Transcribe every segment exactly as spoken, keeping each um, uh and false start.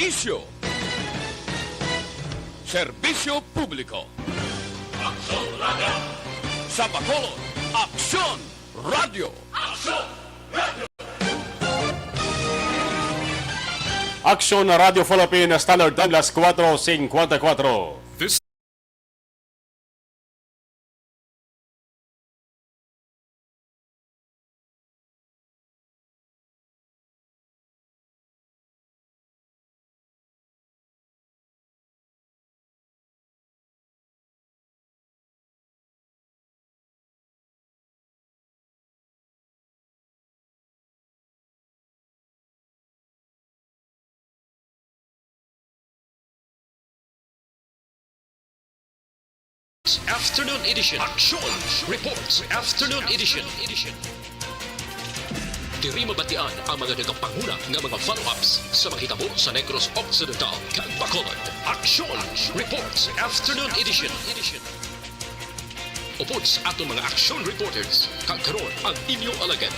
Isyu. Serbisyo publiko. Aksyon Radio. Sa Bacolod, Aksyon Radio. Aksyon Radio. Aksyon Radio Philippine Standard Time, las cuatro cincuenta y cuatro. This Afternoon Edition. Action Reports Afternoon Edition. Diri mabatian ang mga nagapanguna nga mga follow-ups sa mga hitabo sa Negros Occidental kag Bacolod. Action Reports Afternoon Edition. Upod sa aton mga action reporters, kag karon ang inyo alagad.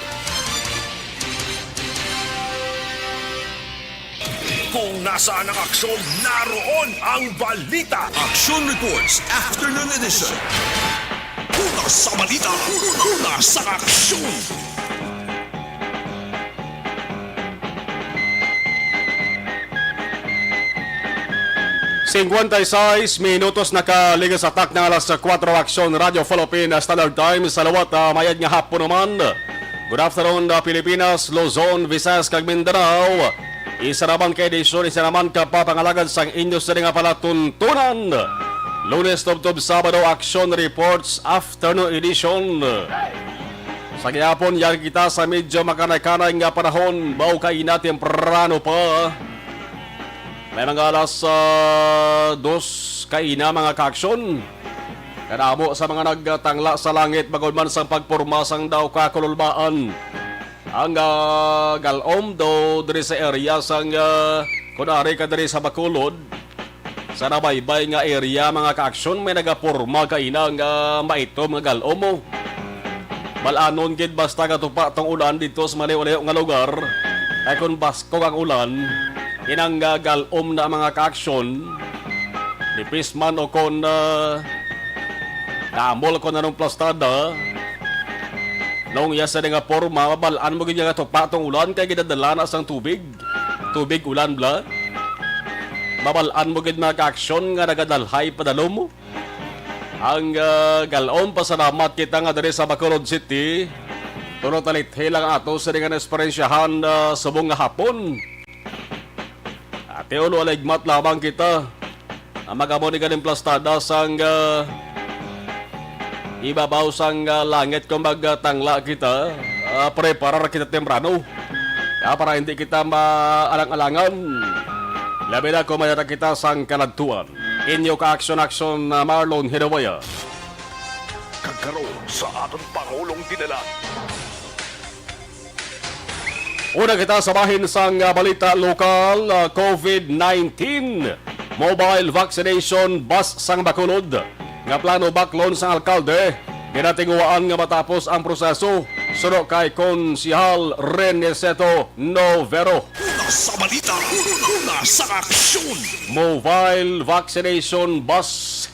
Kung nasaan ang aksyon, naroon ang balita. Action Reports Afternoon Edition. Una sa balita, una sa aksyon. Singkwenta y seis minutos nakaligas sa takna nga alas kuwatro, Aksyon Radio Philippine Standard Time. Sa liwat, ah, mayad nga hapon naman. Good afternoon, ah, Pilipinas, Luzon, Visayas, kag Mindanao. Isa naman ka edisyon, isa naman ka papangalagad sang inyo sini nga palatuntunan. Lunes tubtob Sabado, Aksyon Reports Afternoon Edition. Sa gihapon, yari kita sa medyo makanay-kanay nga panahon, mao kaina temprano pa. May mga alas, ah, dos kaina, mga kaaksyon. Kadamo sa mga nagtangla sa langit bangod man sang pagporma sang daw kakululbaan. Ang, ah, galom daw diri sa area sang, ah, kun ari ka diri sa Bacolod, sa nabaybay nga area, mga kaaksyon, may nagaporma kaina nga maitom nga galom, oh. Bal-anon gid basta gatupa tong ulan dito sa malayo-layo nga lugar. Kay kung baskog ang ulan, inang, ah, galom na, mga kaaksyon, nipis man o kon, ah, damol kon anong plastada, nung iya sa nga porma, mabal-an mo gid nga gatupa tong ulan kay ginadala na sang tubig. Tubig ulan bala. Mabal-an mo gid, mga kaaksyon, nga nagadalhay padalom mo. Ang, ah, galom, pasalamat kita nga diri sa Bacolod City. Tulo talithi lang ato sa nga naesperyensyahan, ah, subong nga hapon. Ate, ulo aligmat lamang kita. Ang magamo ni galing plastada sang, ah, ibabaw sang, ah, langit kung magtangla kita, ah, preparar kita temprano. Ah, para hindi kita maalang-alangan. Labi na kung mayara kita sang kaladtuan. Inyo ka aksyon-aksyon na Marlon Hirawaya. Kag karon sa aton Pangulong Dinala. Una kita sa bahin sang, ah, balita lokal, ah, covid nineteen. Mobile vaccination bus sang Bacolod nga plano baklon sang alkalde, ginatinguhaan nga matapos ang proseso, suno kay Konsehal Rene Seto Novero. Una sa balita, una sa aksyon. Mobile vaccination bus.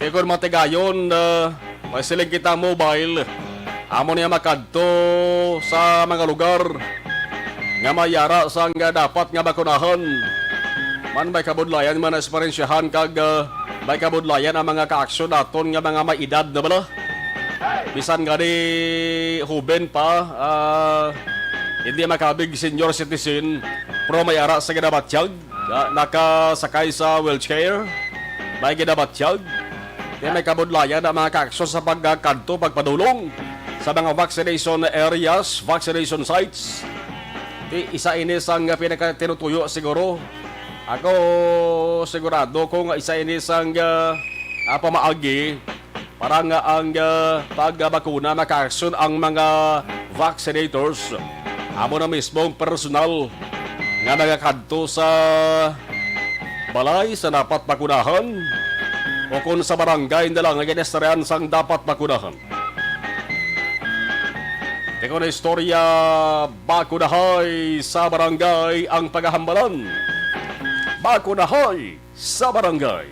Kay kon matigayon, ah, may siling kita mobile, amo niya makadto sa mga lugar nga may ara sang dapat nga bakunahan. Man may kabudlayan man na eksperyensyahan kag, ah, may kabudlayan ang mga kaaksyon naton nga mga may edad na bala. Bisan gani huben pa, ah, hindi makabig senior citizen, pero may ara sa ginabatyag. Nga nakasakay sa wheelchair, may ginabatyag. Kaya may kabudlayan ang mga kaaksyon sa pagkadto, pagpadulong sa mga vaccination areas, vaccination sites. Ti isa ini sang pinakatinutuyo siguro. Ako sigurado ko nga isa ini sang, ah, ah, pamaagi para nga ang, ah, pagbakuna makaaksyon ang mga vaccinators. Amo na mismo ang personal nga nagakadto sa balay sa dapat bakunahan o kung sa barangay na lang nga ginaistoryahan sang dapat bakunahan. Ikon istorya, Bakunahay sa Barangay ang pagahambalan. Bakunahay sa Barangay.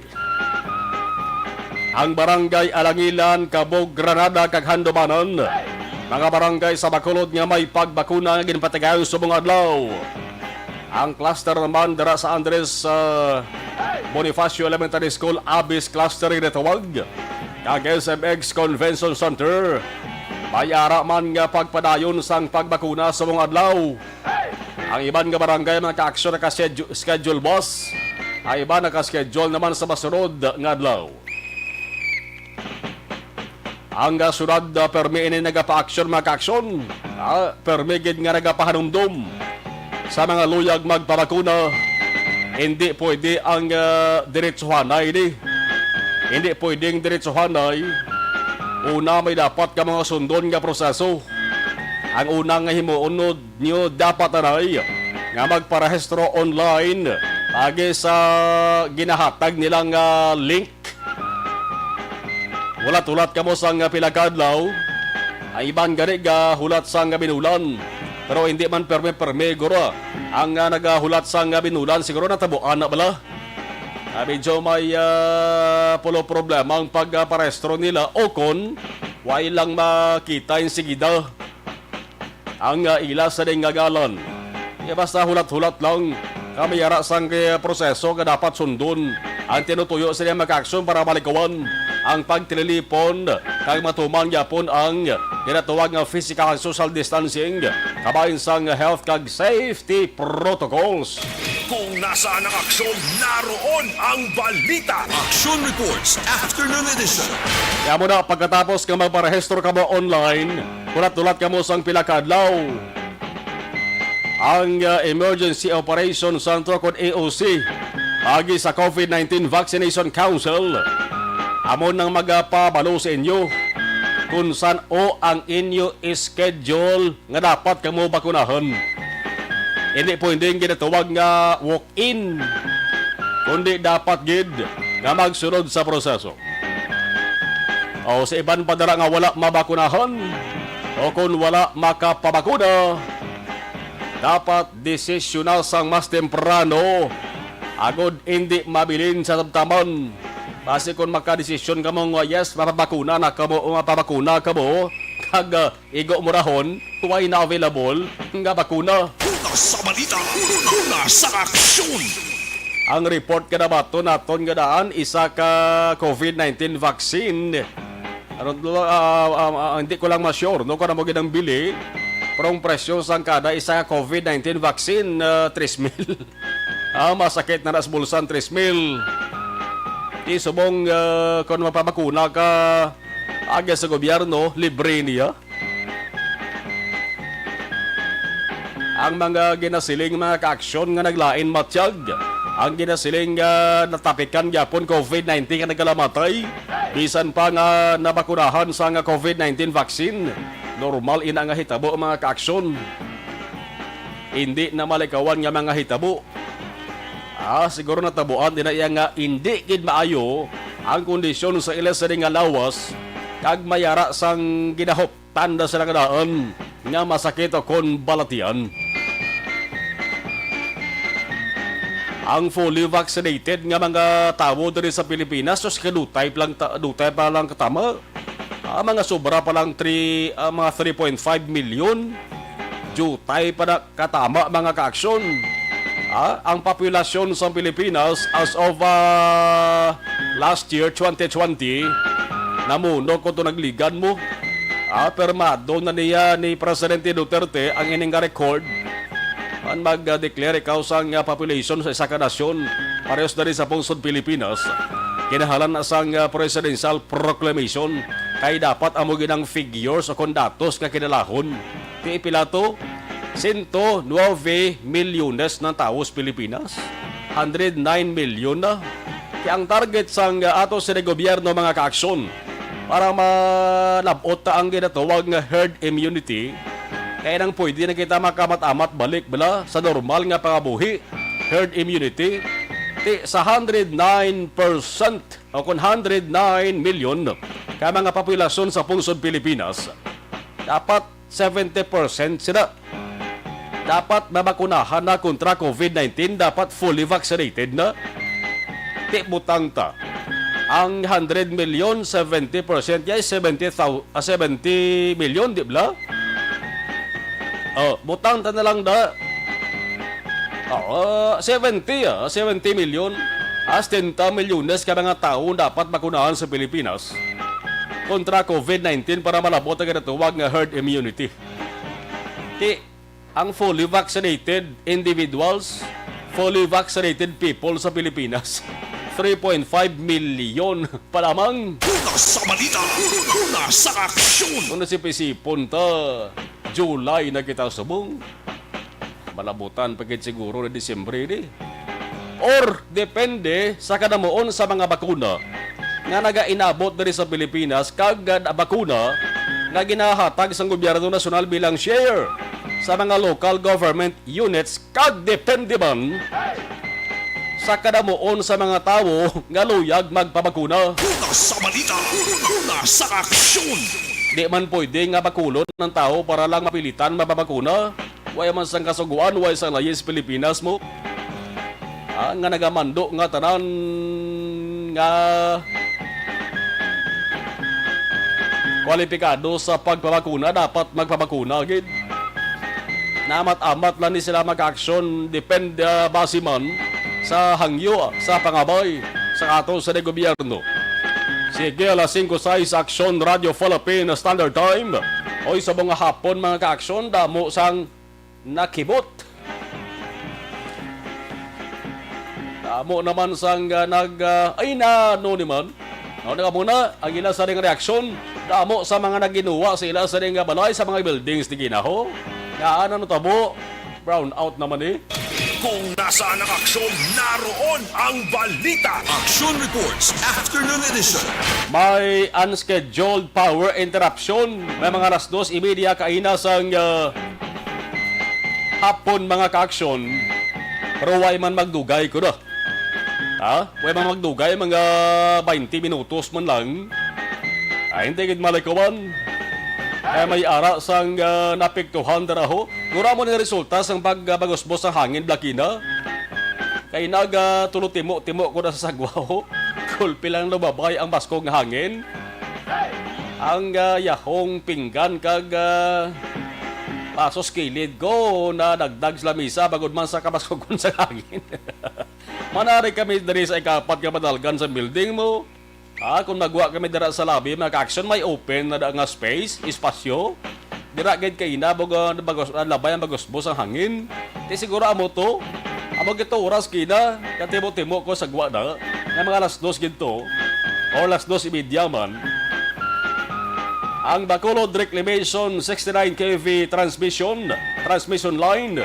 Ang Barangay Alangilan, Cabug, Granada, kag Handumanan, mga barangay sa Bacolod nga may pagbakuna nga ginpatigayon subong adlaw. Ang cluster naman dira sa Andres, ah, Bonifacio Elementary School, Abis Cluster ginatawag, kag S M X Convention Center. May ara man nga pagpadayon sang pagbakuna subong adlaw. Ang iban nga barangay, mga ka-aksyon, naka-schedule, schedule bus. Ang iban naka-schedule naman sa masunod nga adlaw. Ang, ah, syudad, ah, permi ini nagapa-aksyon, mga ka-aksyon. Ah, permi gid nga nagapahanumdom sa mga luyag magpabakuna. Hindi pwede ang, ah, diretsuhanay ini. Hindi pwedeng diretsuhanay. Una, may dapat ka mga sundon nga proseso. Ang una nga himuon nyo dapat anay nga magparehistro online agi sa ginahatag nilang, ah, link. Hulat-hulat kamo sang pila ka adlaw. Ang iban gani gahulat sang binulan, pero hindi man permi-permi guro ang, ah, nagahulat sang binulan. Siguro natabuan na bala. Ah, medyo may, ah, pulo problema ang pagparehistro nila o kon way lang makita insigida ang, ah, ila sa ding ngalan. Kaya basta hulat-hulat lang, kami ara sang, eh, proseso nga dapat sundon ang tinutuyo sa mga aksyon para malikawan ang pagtililipon kag matuman gyapon ang ginatawag nga physical and social distancing kabahin sang health kag safety protocols. Kung nasaan ang aksyon, naroon ang balita. Action Reports, Afternoon Edition. Kaya mo na, pagkatapos nga magparehistro ka mo online, hulat-hulat ka mo sang pila ka adlaw. Ang, uh, Emergency Operation Center kon E O C agi sa COVID nineteen Vaccination Council, amo nang magapabalo sa inyo kung san-o ang inyo schedule nga dapat kamo bakunahan. Hindi pwedeng ginatawag nga walk-in, kundi dapat gid nga magsunod sa proseso. O sa iban pa dira nga wala mabakunahan o kon wala makapabakuna, dapat desisyona sang mas temprano agod hindi mabilin sa tabtaman. Basi kon makadesisyon kamo nga, yes, mapabakuna na kamo o mapabakuna kamo, kag, ah, igo mo rahon, way na available nga bakuna. Una sa balita, una sa aksyon. Ang report nga nabaton naton nga daan, isa ka COVID nineteen vaccine. Ano to, ah, ah, ah, hindi ko lang ma-sure, no, kung ano mo gid ang bili. Pero ang presyo sang kada isa ka COVID nineteen vaccine, ah, tres mil. Ah, masakit na nas bulsan, tres mil. Di subong, ah, kung mapabakuna ka, agi sa gobyerno, libre niya. Ang mga ginasiling mga kaaksyon nga naglain matyag, ang ginasiling nga natapikan gyapon COVID nineteen nga nagkalamatay, bisan pa nga nabakunahan sa nga COVID nineteen vaccine, normal ina nga hitabo, mga kaaksyon. Hindi na malikawan nga mga hitabo. Ah, siguro natabuan din na iya nga hindi gid maayo ang kondisyon sa ila sini nga lawas, kag mayara sang ginahop tanda sila nga daan nga masakit o kon balatian. Ang fully vaccinated nga mga tawo diri sa Pilipinas, sus, kadutay pa lang ta-, dutay pa lang katama. Ah, mga sobra pa lang three, ah, mga three point five million. Dutay pa na katama, mga kaaksyon. Ah, ang populasyon sa Pilipinas as of, ah, last year, twenty twenty, namuno ko to nagligan mo. Ah, permado na niya ni Presidente Duterte ang ining nga record. Ang mag-declare ikaw sang, ah, population sa isa ka nasyon, parehas na rin sa pungsod Pilipinas, kinahanglan na sang, ah, presidential proclamation, kay dapat amo gid ang figures o kon datos nga kinalahon. Ti pila to? Sento nuebe milyones ng tao sa Pilipinas. Hundred nine million na. Kaya ang target sang, ah, ato sa gobyerno, mga kaaksyon, para malabot ta ang ginatawag nga herd immunity, kaya nang pwede na kita makamat-amat balik bala sa normal nga pangabuhi, herd immunity, ti sa hundred nine percent o kon hundred nine million ka mga populasyon sa pungsod Pilipinas, dapat seventy percent sila. Dapat mabakunahan na kontra COVID nineteen, dapat fully vaccinated na. Ti butang ta. Ang hundred million, seventy percent yay seventy thou-, ah, seventy million, di bala? Oh, butang ta na lang da. Oh, seventy, ah, seventy million. As tenta milyones ka mga tawo dapat bakunahan sa Pilipinas kontra COVID nineteen para malabot ang ginatawag nga herd immunity. Ti, ang fully vaccinated individuals, fully vaccinated people sa Pilipinas, three point five million pa lamang. Una sa balita, una sa aksyon. Kung nasipon-sipon ta, July na kita subong. Malabutan pa gid siguro na Disyembre ni. Or depende sa kadamuon sa mga bakuna nga nagainabot diri sa Pilipinas kag, ah, bakuna nga ginahatag sang gobyerno nasyonal bilang share sa mga local government units, kag depende man sa kadamuon sa mga tawo nga luyag magpabakuna. Una sa balita, una sa aksyon. Di man pwede nga bakulon ang tawo para lang mapilitan mapabakuna. Way man sang kasugoan, way sang layis Pilipinas mo. Ah, nga nagamando nga tanan nga kwalipikado sa pagpabakuna dapat magpabakuna gid. Naamat-amat lang ni sila mag-aksyon, depende, ah, base man sa hangyo, ah, sa pangabay sa ato sa gobyerno. Sige, alas singko sais, Aksyon Radio Philippine Standard Time. Oy, sa mga hapon, mga ka-aksyon, damo sang nakibot. Damo naman sang, ah, nag, ah, ay, na, ano ni man? Ano nga muna, ang ila sa ring reaksyon, damo sa mga naginuwa sa ila sa ring, ah, balay, sa mga buildings ni Ginaho. Nga, ano, tabo? Brown out naman eh. Kung nasaan ang aksyon, naroon ang balita. Action Reports, Afternoon Edition. May unscheduled power interruption. May mga alas dos y media kaina sang, ah, hapon, mga ka-aksyon. Pero way man magdugay ko na. Ha? Way man magdugay, mga twenty minutos man lang. Ay, hindi gid malikawan. Kaya may ara sang, ah, napiktuhan dara ho. Gura mo ni resulta sang pag, ah, bagusbos sang hangin, Blakina. Kay naga tulo timo-timo ko na sa sagwa ho. Gulpi lang lumabay ang baskog nga hangin. Ang, ah, yahong pinggan kag, ah, pasos kilid ko na dagdag sa lamisa bagod man sa kabaskogon sa hangin. Manari kami diri sa ikapat nga padalgan sa building mo. Ah, kung magwa kami dira sa lobby, mga ka-aksyon, may open na da nga space, espasyo. Dira gid kay ina, bago, bago, ah, labay ang bagusbos ang hangin. Ti siguro amo to. Amo gid to oras kina, katimo-timo ko sa gwa na. Nga mga alas dos gid to, or alas dos y media man. Ang Bacolod Reclamation sixty-nine K V transmission, transmission line,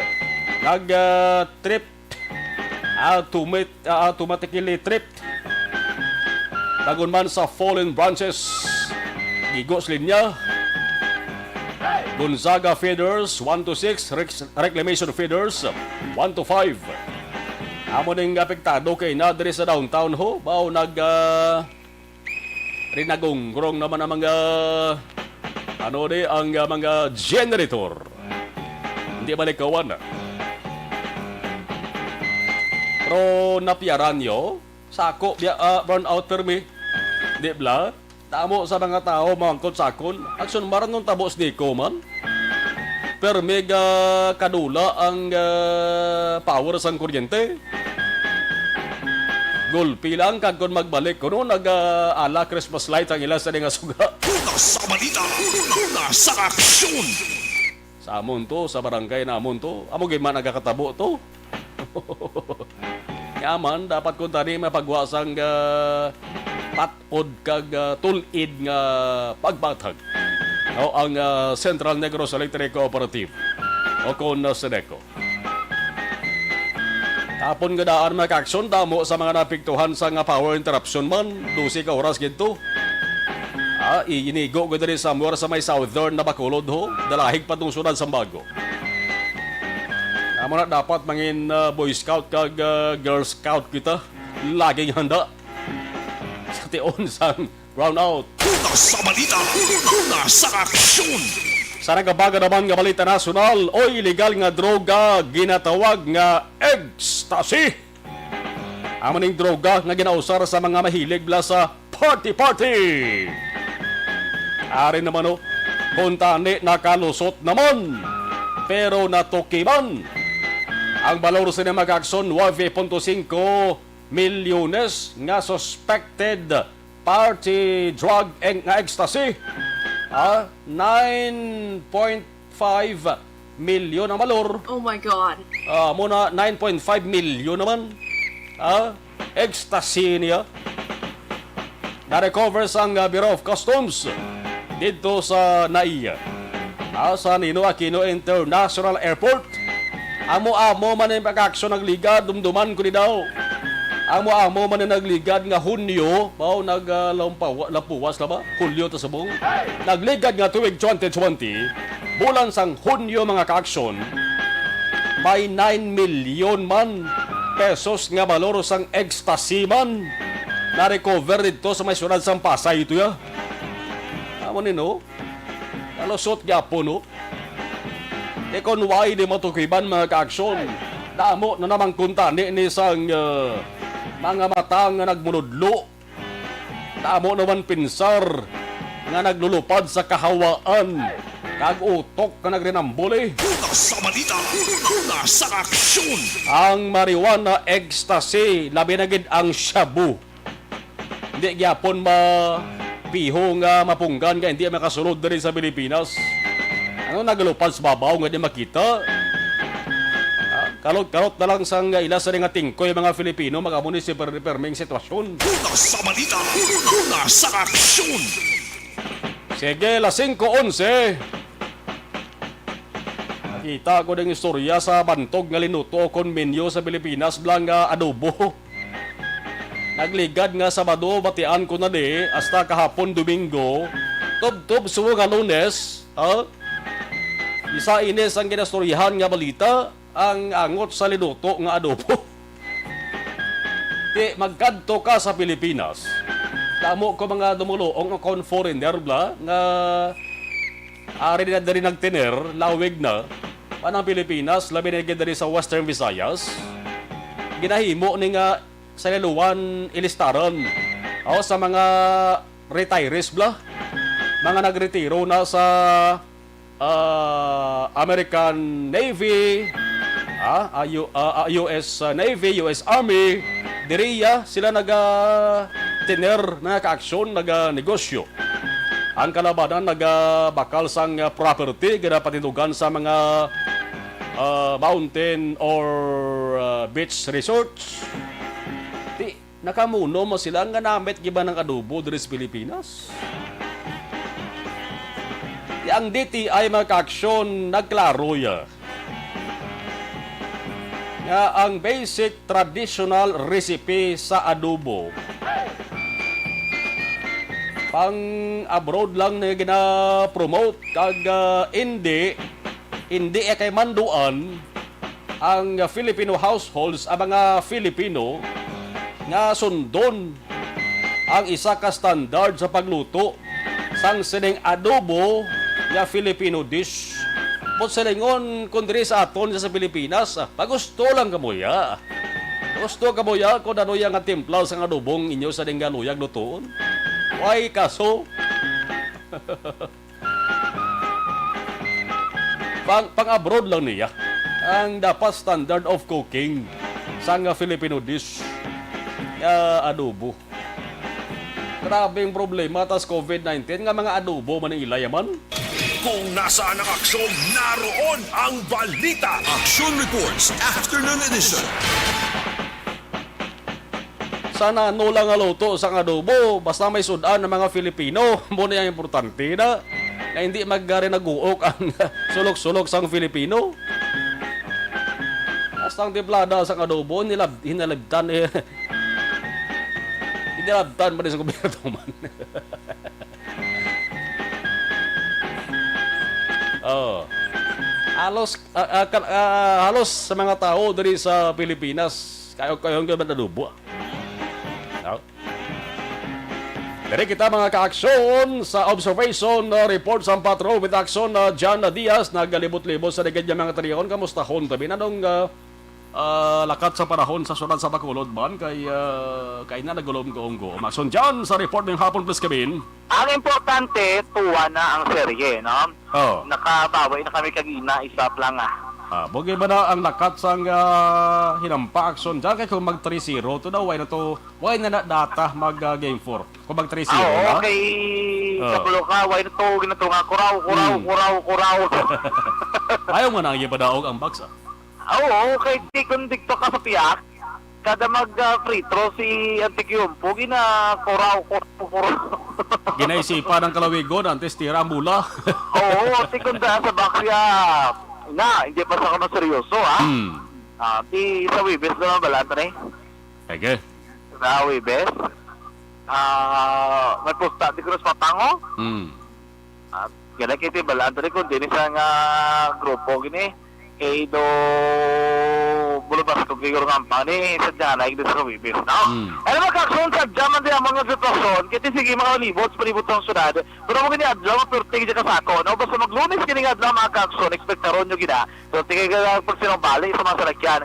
nag, ah, trip automat-, ah, automatically tripped. Tagon man sa fallen branches, gigos linya. Gonzaga feeders one to six, Rex-, reclamation feeders one to five. Amo ning apektado kay na diri sa downtown ho, bao nag, ah, rinagungrong naman ang mga, ano di, ang, ah, mga generator. Hindi malikawan na. Pero napiyaran nyo, sako, biya, ah, brown out permi. Di bla? Tamo sa mga tao, mangkot sakon. Aksyon, maran nung tabo sniko man. Permi ga kadula ang, ah, power sang kuryente. Gulpi lang kag kon magbalik kuno, nag, ah, ala Christmas light ang ila sa nga suga. Una sa balita, una sa aksyon. Sa amon to, sa barangay namon to. Amo gid man nagakatabo to. Yaman, dapat kun tani mapagwa sang, ah, pat-od kag, ah, tulid nga pagbatag. O ang, ah, Central Negros Electric Cooperative o kon, ah, Ceneco. Tapon nga daan, mga ka-aksyon, damo sa mga napiktuhan sa nga power interruption man, dose ka oras gid to. Ah, i-, inigo ko diri somewhere sa may southern na Bacolod ho, dalahig pa tong syudad sang Bago. Amo na dapat mangin, ah, Boy Scout kag, ah, Girl Scout kita. Laging handa. Sa tion sang brownout. Una sa balita, una sa aksyon. Sa nagkabaga naman nga balita nasyonal, o illegal nga droga ginatawag nga ecstasy. Amo ning droga nga ginausar sa mga mahilig bala sa party-party. Ari naman, oh, kuntani nakalusot naman, pero natukiban ang balor sa mga kaaksyon, nuebe punto singko milyones nga suspected party drug eng-, nga ecstasy. Ah, nine point five milyon ang balor. Oh my God. Ah, muna, nine point five milyon naman. Ah, ecstasy niya. Na-recover sang, ah, Bureau of Customs dito sa NAIA. Ah, sa Nino Aquino International Airport. Amo-amo man ang pag-aksyon nagligad, dumduman ko ni daw. Amo-amo man ang nagligad nga Hunyo, mao nag, ah, lampawa-, lampuwas na ba? Hulyo ta subong. Nagligad nga tuig twenty twenty, bulan sang Hunyo, mga kaaksyon, may nine milyon man pesos nga balor sang ecstasy man na-recover dito sa may syudad sang Pasay ito ya. Amo ni, no? Nalusot gyapon, no? Di kon why di matukiban, mga kaaksyon. Damo na naman kuntani ni sang, uh, mga mata nga nagmunudlo. Damo naman pinsar nga naglulupad sa kahawaan kag utok nga nagrinambuli. Una sa balita, una sa aksyon. Ang marijuana, ecstasy, labi na gid ang shabu. Hindi gyapon mapiho nga mapunggan nga hindi makasulod diri sa Pilipinas. Ano, nagalupad sa babaw nga di makita? Ah, karot-karot na lang sang ila sa nga tingkoy mga Filipino, mag-amo ni si per-, perming sitwasyon. Una sa balita, una sa aksyon. Sige, las singko onse. Nakita ko ding istorya sa bantog nga linuto o kon menyo sa Pilipinas, bala nga adobo. Nagligad nga Sabado, batian ko na di, hasta kahapon Domingo, tubtob subo nga Lunes, ha? Isa ini sang ginastoryahan nga balita, ang angot sa linuto nga adobo. Di, magkadto ka sa Pilipinas, damo ko mga dumuluong o kon foreigner bala nga ari na diri nagtener, lawig na, pa ng Pilipinas, labi na gid diri sa Western Visayas. Ginahimo ni nga sa Liloan, ilistaran, o sa mga retirees bala, mga nagretiro na sa, ah, American Navy, ah, ah, U-, ah, ah, U S Navy, U S Army, diriya sila naga-tener, nagakaaksyon, naganegosyo. Ang kalabanan nagabakal sang, ah, property, ginapatindugan sa mga, ah, mountain or, ah, beach resorts. Ti, nakamuno mo sila nga namit giba ng adobo diri sa Pilipinas. Ti, ang D T I, mga kaaksyon, nagklaro ya nga ang basic traditional recipe sa adobo pang abroad lang na gina-promote kag, ah, hindi, hindi kay manduan ang Filipino households, ang mga Filipino, nga sundon ang isa ka standard sa pagluto sang sining adobo nga Filipino dish. But silingon, kung diri sa aton sa Pilipinas, ah, pagusto lang kamo ya. Gusto kamo ya kung ano ya nga timpla sang adobong inyo sa dinggaluyag lutuon? Why kaso? Pang, pang-abroad lang niya ang dapat standard of cooking sang Filipino dish nga adobo. Grabe ang problema tas covid nineteen nga mga adobo man ang ila yaman. Kung nasaan ang aksyon, naroon ang balita. Action Reports, Afternoon Edition. Sa nano lang nga luto sang adobo, basta may sud-an ang mga Filipino, mo na ang importante na, na hindi magari naguok ang sulok-sulok sang Filipino. Basta ang timplada sang adobo, nilab-, hinalabtan, eh. Hinalabtan man sa gobyerno man. Oh. Halos, ah, ah, kal-, ah, halos sa mga tao diri sa Pilipinas, kayo-kayo ang adobo, ah. No? Diri kita, mga ka-aksyon, sa observation, uh, report sa Patrol with Action, uh, John Diaz, nagalibot-libot sa ligid niya mga tarion. Kamustahon tabi na nung, uh, uh, lakat sa panahon sa syudad sa Bacolod man kay, uh, kay na nagulom-gulom. Action John sa report ngayong hapon, please, Kevin. Ang importante, tuwa na ang serye, no? Oh. Nakabawi na kami kagina, isa lang, ah. Ah, bugi ba na ang lakat sang, ah, hinampa, Action John? Kay kung mag three zero to daw, why na to, why na na data mag, ah, game four? Kung mag three zero Ah, oo, na? Kay Oh. Kabalo ka, why na to, ginatunga, kuraw, kuraw, Hmm. kuraw, kuraw. Ayaw nga na ang ipadaog ang box, ah. Oo, kay di kung dikto ka sa piyak, kada mag, ah, free throw si Antiquiumpo, gina kuraw, kuraw, kuraw. Ginaisipan ang kalawigon, antes tira ang bola. Oo, si kung da sa box ya, na, hindi pa sa kamo seryoso, ha? Hmm. Ah, di sa Webes na lang bala, Anthony? Sige. Sa Webes? Ah, may pusta di Cruz Patango? Hmm. At gala kiti bala, Anthony, kung di ni sa nga grupo gini, kay do bulubas ko kayo nga ampang ni sa dyan ay sa Webes, no? Hmm. Ano ba, kakson sa dyan man di amang nga sitwasyon, kiti sige mga libot, palibot sa syudad, pero mo gini adlaw, mapurting di kasako, no? Basta maglunes kini nga adlaw, mga kakson, ekspektaron nyo gina. So, tingin ka lang pag sinumbali sa mga salakyan.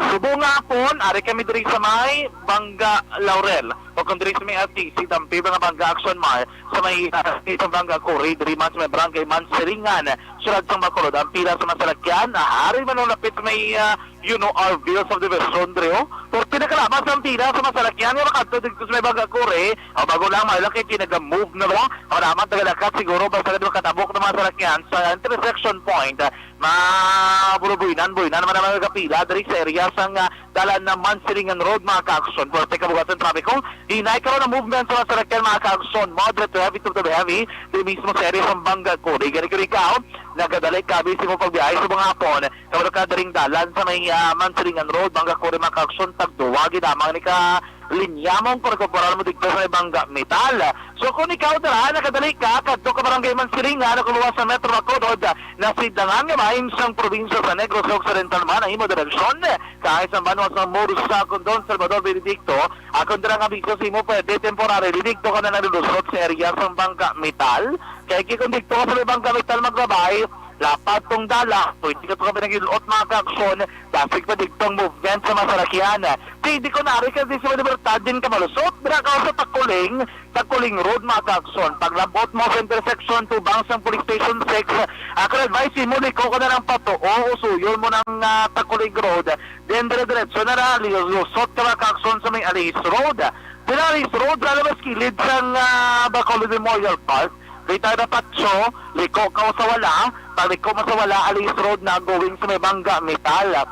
Subong nga hapon, ari kami diri sa may Bangga Laurel. O kung diri sa may L T C, dampi mga Bangga Action Mall, sa may, ah, sa Bangga Quarry, diri man sa may Barangay Mansiringan, siyudad sang Bacolod. Ang pila sa mga salakyan, ah, ari man ang lapit sa may, ah, you know, Arville Subdivision, diri, oh. Pero pinakalaban sa pila sa mga salakyan, nga makadto dito sa may Bangga Quarry, ah, bago lang, may lakit, naga-move na ba? Ang naman, tagalakat siguro, basta di makatabok ng mga salakyan sa intersection point, ah, Mabuluboy-nan, boy, na naman ang mga kapila diri sa area sang, ah, dalan na Mansilingan Road, mga ka-aksyon. Forte kabugasan trapiko. Hinay karon ang movement sa mga salakyan, mga ka-aksyon. Moderate to heavy to, to heavy. Di mismo sa area sang Bangga Quarry. Gani kung ikaw, nagadali ka, busy mo pagbiyahe sa mga hapon. Kabalo ka diring dalan sa may, ah, Mansilingan Road, Bangga Quarry, mga ka-aksyon. Tagduwa, ginamang ni ka linya mo kung nagkukural mo dito sa may Bangga Metal. So, kung ikaw dira, nakadali ka, kadto ka Barangay Mansilingan, o kumuha sa Metro Bacolod, nasidangan nga bahin sang probinsya sa Negros Occidental man ang imo direksyon. Kahit sa banwa sa Mursa, kung Don Salvador Benedicto, akon dira nga biso sa imo, pwede temporary, didikto ka na nalulusot sa area sa Bangga Metal. Kaya kung didikto ka sa may Bangga Metal maglabay, lapad tong dala, pwede ka to ka pinagilot, mga ka-aksyon, basig pa didto ang movement sa mga salakyan. Pwede ko na rin kasi sa Libertad din ka malusot, dira ka sa Takuling, Takuling Road, mga ka-aksyon. Paglabot mo sa intersection, tubang sang Police Station six, ako na advice mo, liko ka na lang patuo, usuyon mo ng, ah, Takuling Road. Then, dire-diretso na lang, lusot ka, mga ka-aksyon, sa may Alice Road. Dira Alice Road, lalo mas kilid sang, ah, Bacolod Memorial Park. Dito na patso, liko ka sa wala, pagliko mo sa wala, Alice Road na going sa may Bangga Metal.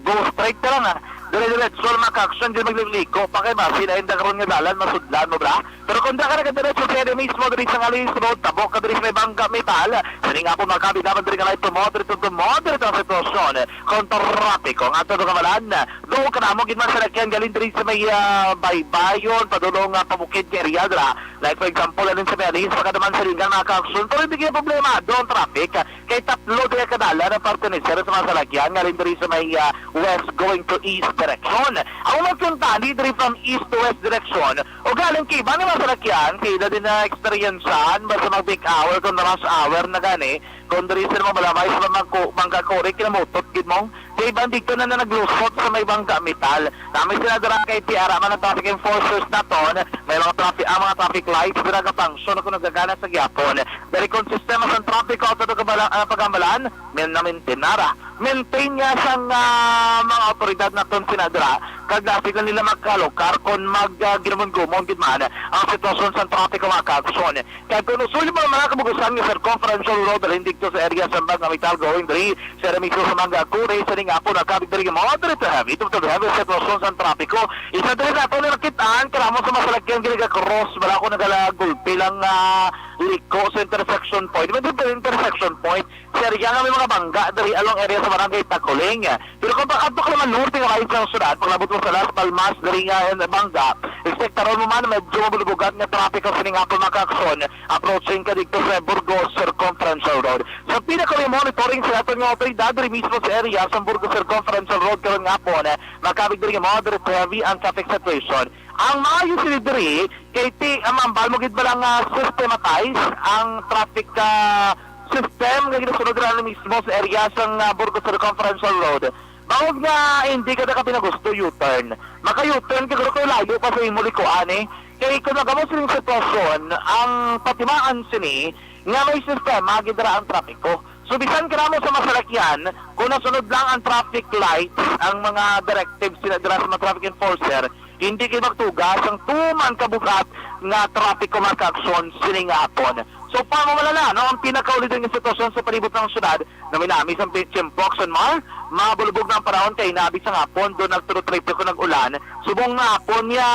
Go straight ka lang, ah. Dire-diretso lang, mga ka-aksyon, di magliliko pa kay basi na yung karon nga dalan, masudlan mo, bra? Pero kung da ka nagadiretso sa area mismo, diri sa Alice Road, tabok ka diri sa may Bangga Metal, sining hapon, mga kabi naman diri nga light to moderate to moderate ang sitwasyon. Kung trapiko nga ato nga malan, doon ka namo gid man sa lakyan galing diri sa may, ah, Baybayon, padulong nga pabukid kay area dira. Like for example, alin sa may Alice, baka naman sa Lingan, mga ka-aksyon. Pero hindi kaya problema, doon traffic. Kay tatlo diya kadala ng parte ni Sir sa mga salakyan, nga rin diri sa may, ah, west going to east direction. Ang mga kuntani diri from east to west direction, o galing kay iba ni mga salakyan, kay ila din na experiencean, basta mag peak hour, kung na rush hour na gani, kung diri sa mga balabay sa mga ku-, mga kuri, kinamutot, gid mo. Kay iba dito na, na naglusot sa may Bangga Metal. Nami sila dira kay tiara man ang traffic enforcers naton, may mga traffic, ang mga traffic lights, dira ka function, kung nagagana sa gyapon. Very consistent ang traffic, auto to kabala-, ah, pagambalan, men na maintain nara. Maintain nga sang, ah, mga otoridad naton sina dira, kag nasig lang nila magkalokar kon mag, ah, ginumon-gumon gid man ang sitwasyon sang trapiko, mga ka-aksyon. Kag kon usually mga, mga kabugusan nga circumferential road, alin dito sa area sang Bangga Metal going diri, sa area mismo sa Bangga Quarry, sa ning hapon, nakabig diri moderate to heavy, to, to heavy sitwasyon sang trapiko. Isa diri nato ni nakitaan, karamo sa masalakyan, gini ka cross, wala ko nagala gulpi lang, ah, liko sa intersection point. Di ba, di ba intersection point? Sa area nga may mga bangga diri along area sa Barangay Takuling. Pero kung pakadto ka naman norte nga lain sa syudad, paglabot mo sa Las Palmas, diri nga, eh, bangga, ekspektaron mo man medyo mabulubugan nga trapiko sining hapon, mga ka-aksyon, approaching ka dito sa Burgos Circumferential Road. Sa pinaka may monitoring sa aton nga otoridad diri mismo sa area sa Burgos Circumferential Road karon nga hapon, eh, makabig diri nga moderate to heavy ang traffic situation. Ang maayo sini diri, kay ti, ang ambal mo gid bala nga systematize ang traffic, ah, system nga ginasunod ra mismo sa area sang, ah, Burgos Circumferential Road. Bangod nga hindi ka na ka pinagusto U-turn, maka-U-turn ka guro kay layo pa sa imo likuan, eh. Kay kung nagamo sining sitwasyon, ang patimaan sini nga may sistema gid ra ang trapiko. So, bisan ka namo sa masalakyan, kung nasunod lang ang traffic lights, ang mga directives sila dira sa mga traffic enforcer, hindi kayo magtuga sang tuman kabugat nga trapiko, mga kaaksyon, sining nga hapon. So, pamamalala, no, ang pinakauli din nga sitwasyon sa palibot ng syudad, naminami sa Pi-, Chimpoc, Sanmar, mabulubog na ang panahon kay nabi sa hapon, doon nagturutripyo ko nag-ulan. Subong nga hapon niya,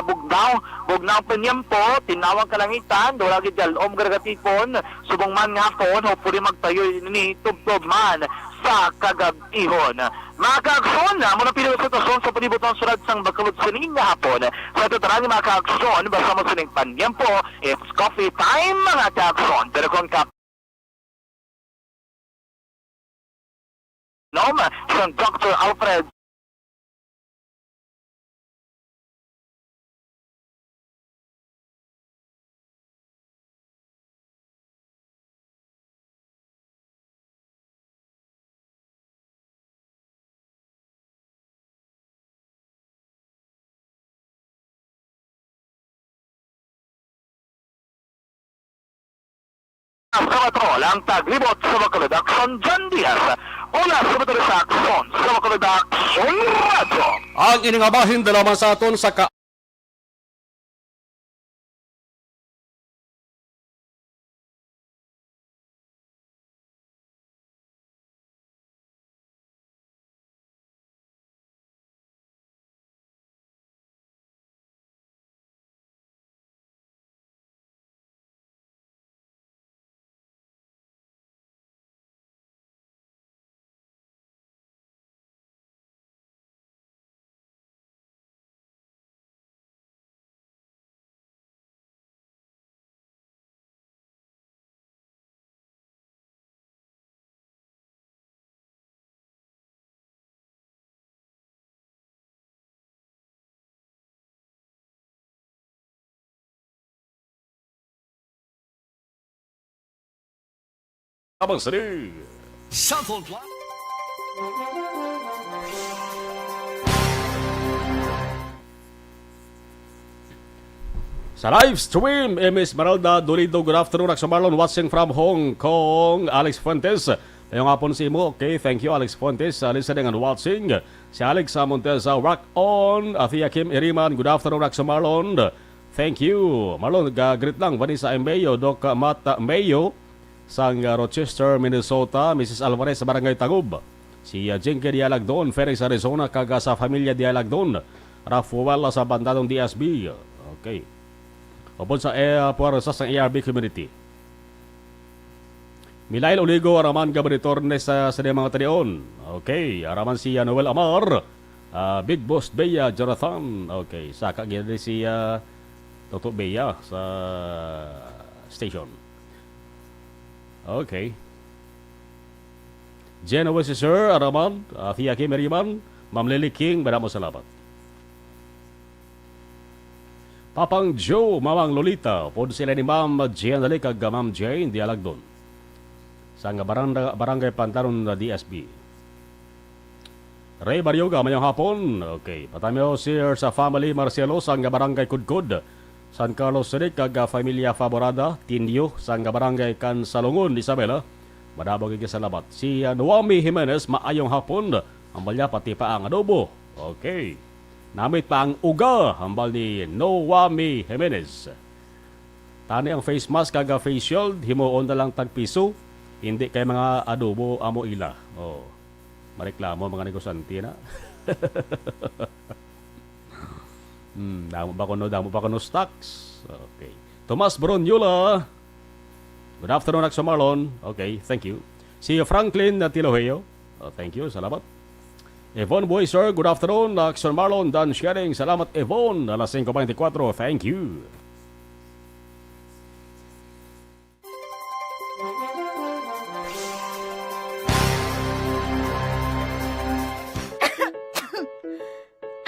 bugnaw, bugnaw pa niyempo, tinawag kalangitan, wala gid dalom garagatipon, subong man nga hapon, hopefully magtayo ini tubtob man sa kagab-ihon. Mga kaagsoon, amo na pili ang sitwasyon sa palibot ng syudad sang Bacolod sining nga hapon. Sa totoran, mga kaagsoon, basta mo sining panyempo, it's coffee time, mga kaagsoon. Pero kung kap-, nom sang Doctor Alfred Sa Patrol, ang taglibot sa Bacolod, Action John Diaz. Una sa Bacolod, Action sa Bacolod, Action Radyo. Ang ini nga bahin dala man sa aton sa ka- Abang sali. Cellphone plan. Sa live stream, M Esmeralda Dolido, good afternoon, Action Marlon, watching from Hong Kong. Alex Fuentes, mayong hapon sa imo. Okay, thank you, Alex Fuentes, uh, listening and watching. Si Alex, uh, Montez, uh, rock on. Uh, Thea Kim Iriman, good afternoon, Action Marlon. Thank you. Marlon, ga-, greet lang, Vanessa Emeo, Doc, uh, Matt, uh, Meo, sang, uh, Rochester, Minnesota, Missus Alvarez sa Barangay Tagub. Si, uh, Jinky Dialagdon, Phoenix, Arizona, kag, uh, sa Familia Dialagdon, Rafael, uh, sa Bandadong D S B. Okay. Upod sa, eh, puwersa sang A R B community. Milail Oligo, araman nga monitor ni sa, sa mga talion. Okay, araman si, uh, Noel Amar, uh, Big Boss Bea, Jonathan. Okay, saka gid si, uh, Toto Bea sa station. Okay. Jen Oasis, sir, araman, uh, Thea Kim Eriman, Ma'am Lily King, madamo salamat. Papang Joe, Mamang Lolita, pod sila ni Ma'am Jen Dali kag Ma'am Jane Dialagdon. Sa nga barangay, Barangay Pantanon na D S B. Ray Barioga, mayong hapon. Okay, patamiw, sir, sa family Marcelo, sa nga Barangay Kudkod, San Carlos City, kag, ah, familia Faborada, Tindio, sa nga Barangay Kansalungon, Isabela. Madamo gid salamat. Si, ah, Noami Jimenez, maayong hapon. Ang balya, pati pa ang adobo. Okay. Namit pa ang uga, hambal ni Noami Jimenez. Tani ang face mask kag face shield, himuon na lang tag piso, hindi kay mga adobo amo ila. Oh. Mareklamo mga negosyante na. Hmm, damo ba kuno, damo pa kuno stocks? Okay. Tomas Bronyola. Good afternoon, Action Marlon. Okay, thank you. Si Franklin na Tiloheo. Oh, thank you. Salamat. Yvonne Boy, sir, good afternoon. Action Marlon, Dan Sharing. Salamat, Yvonne. Alas singko beintikwatro. Thank you.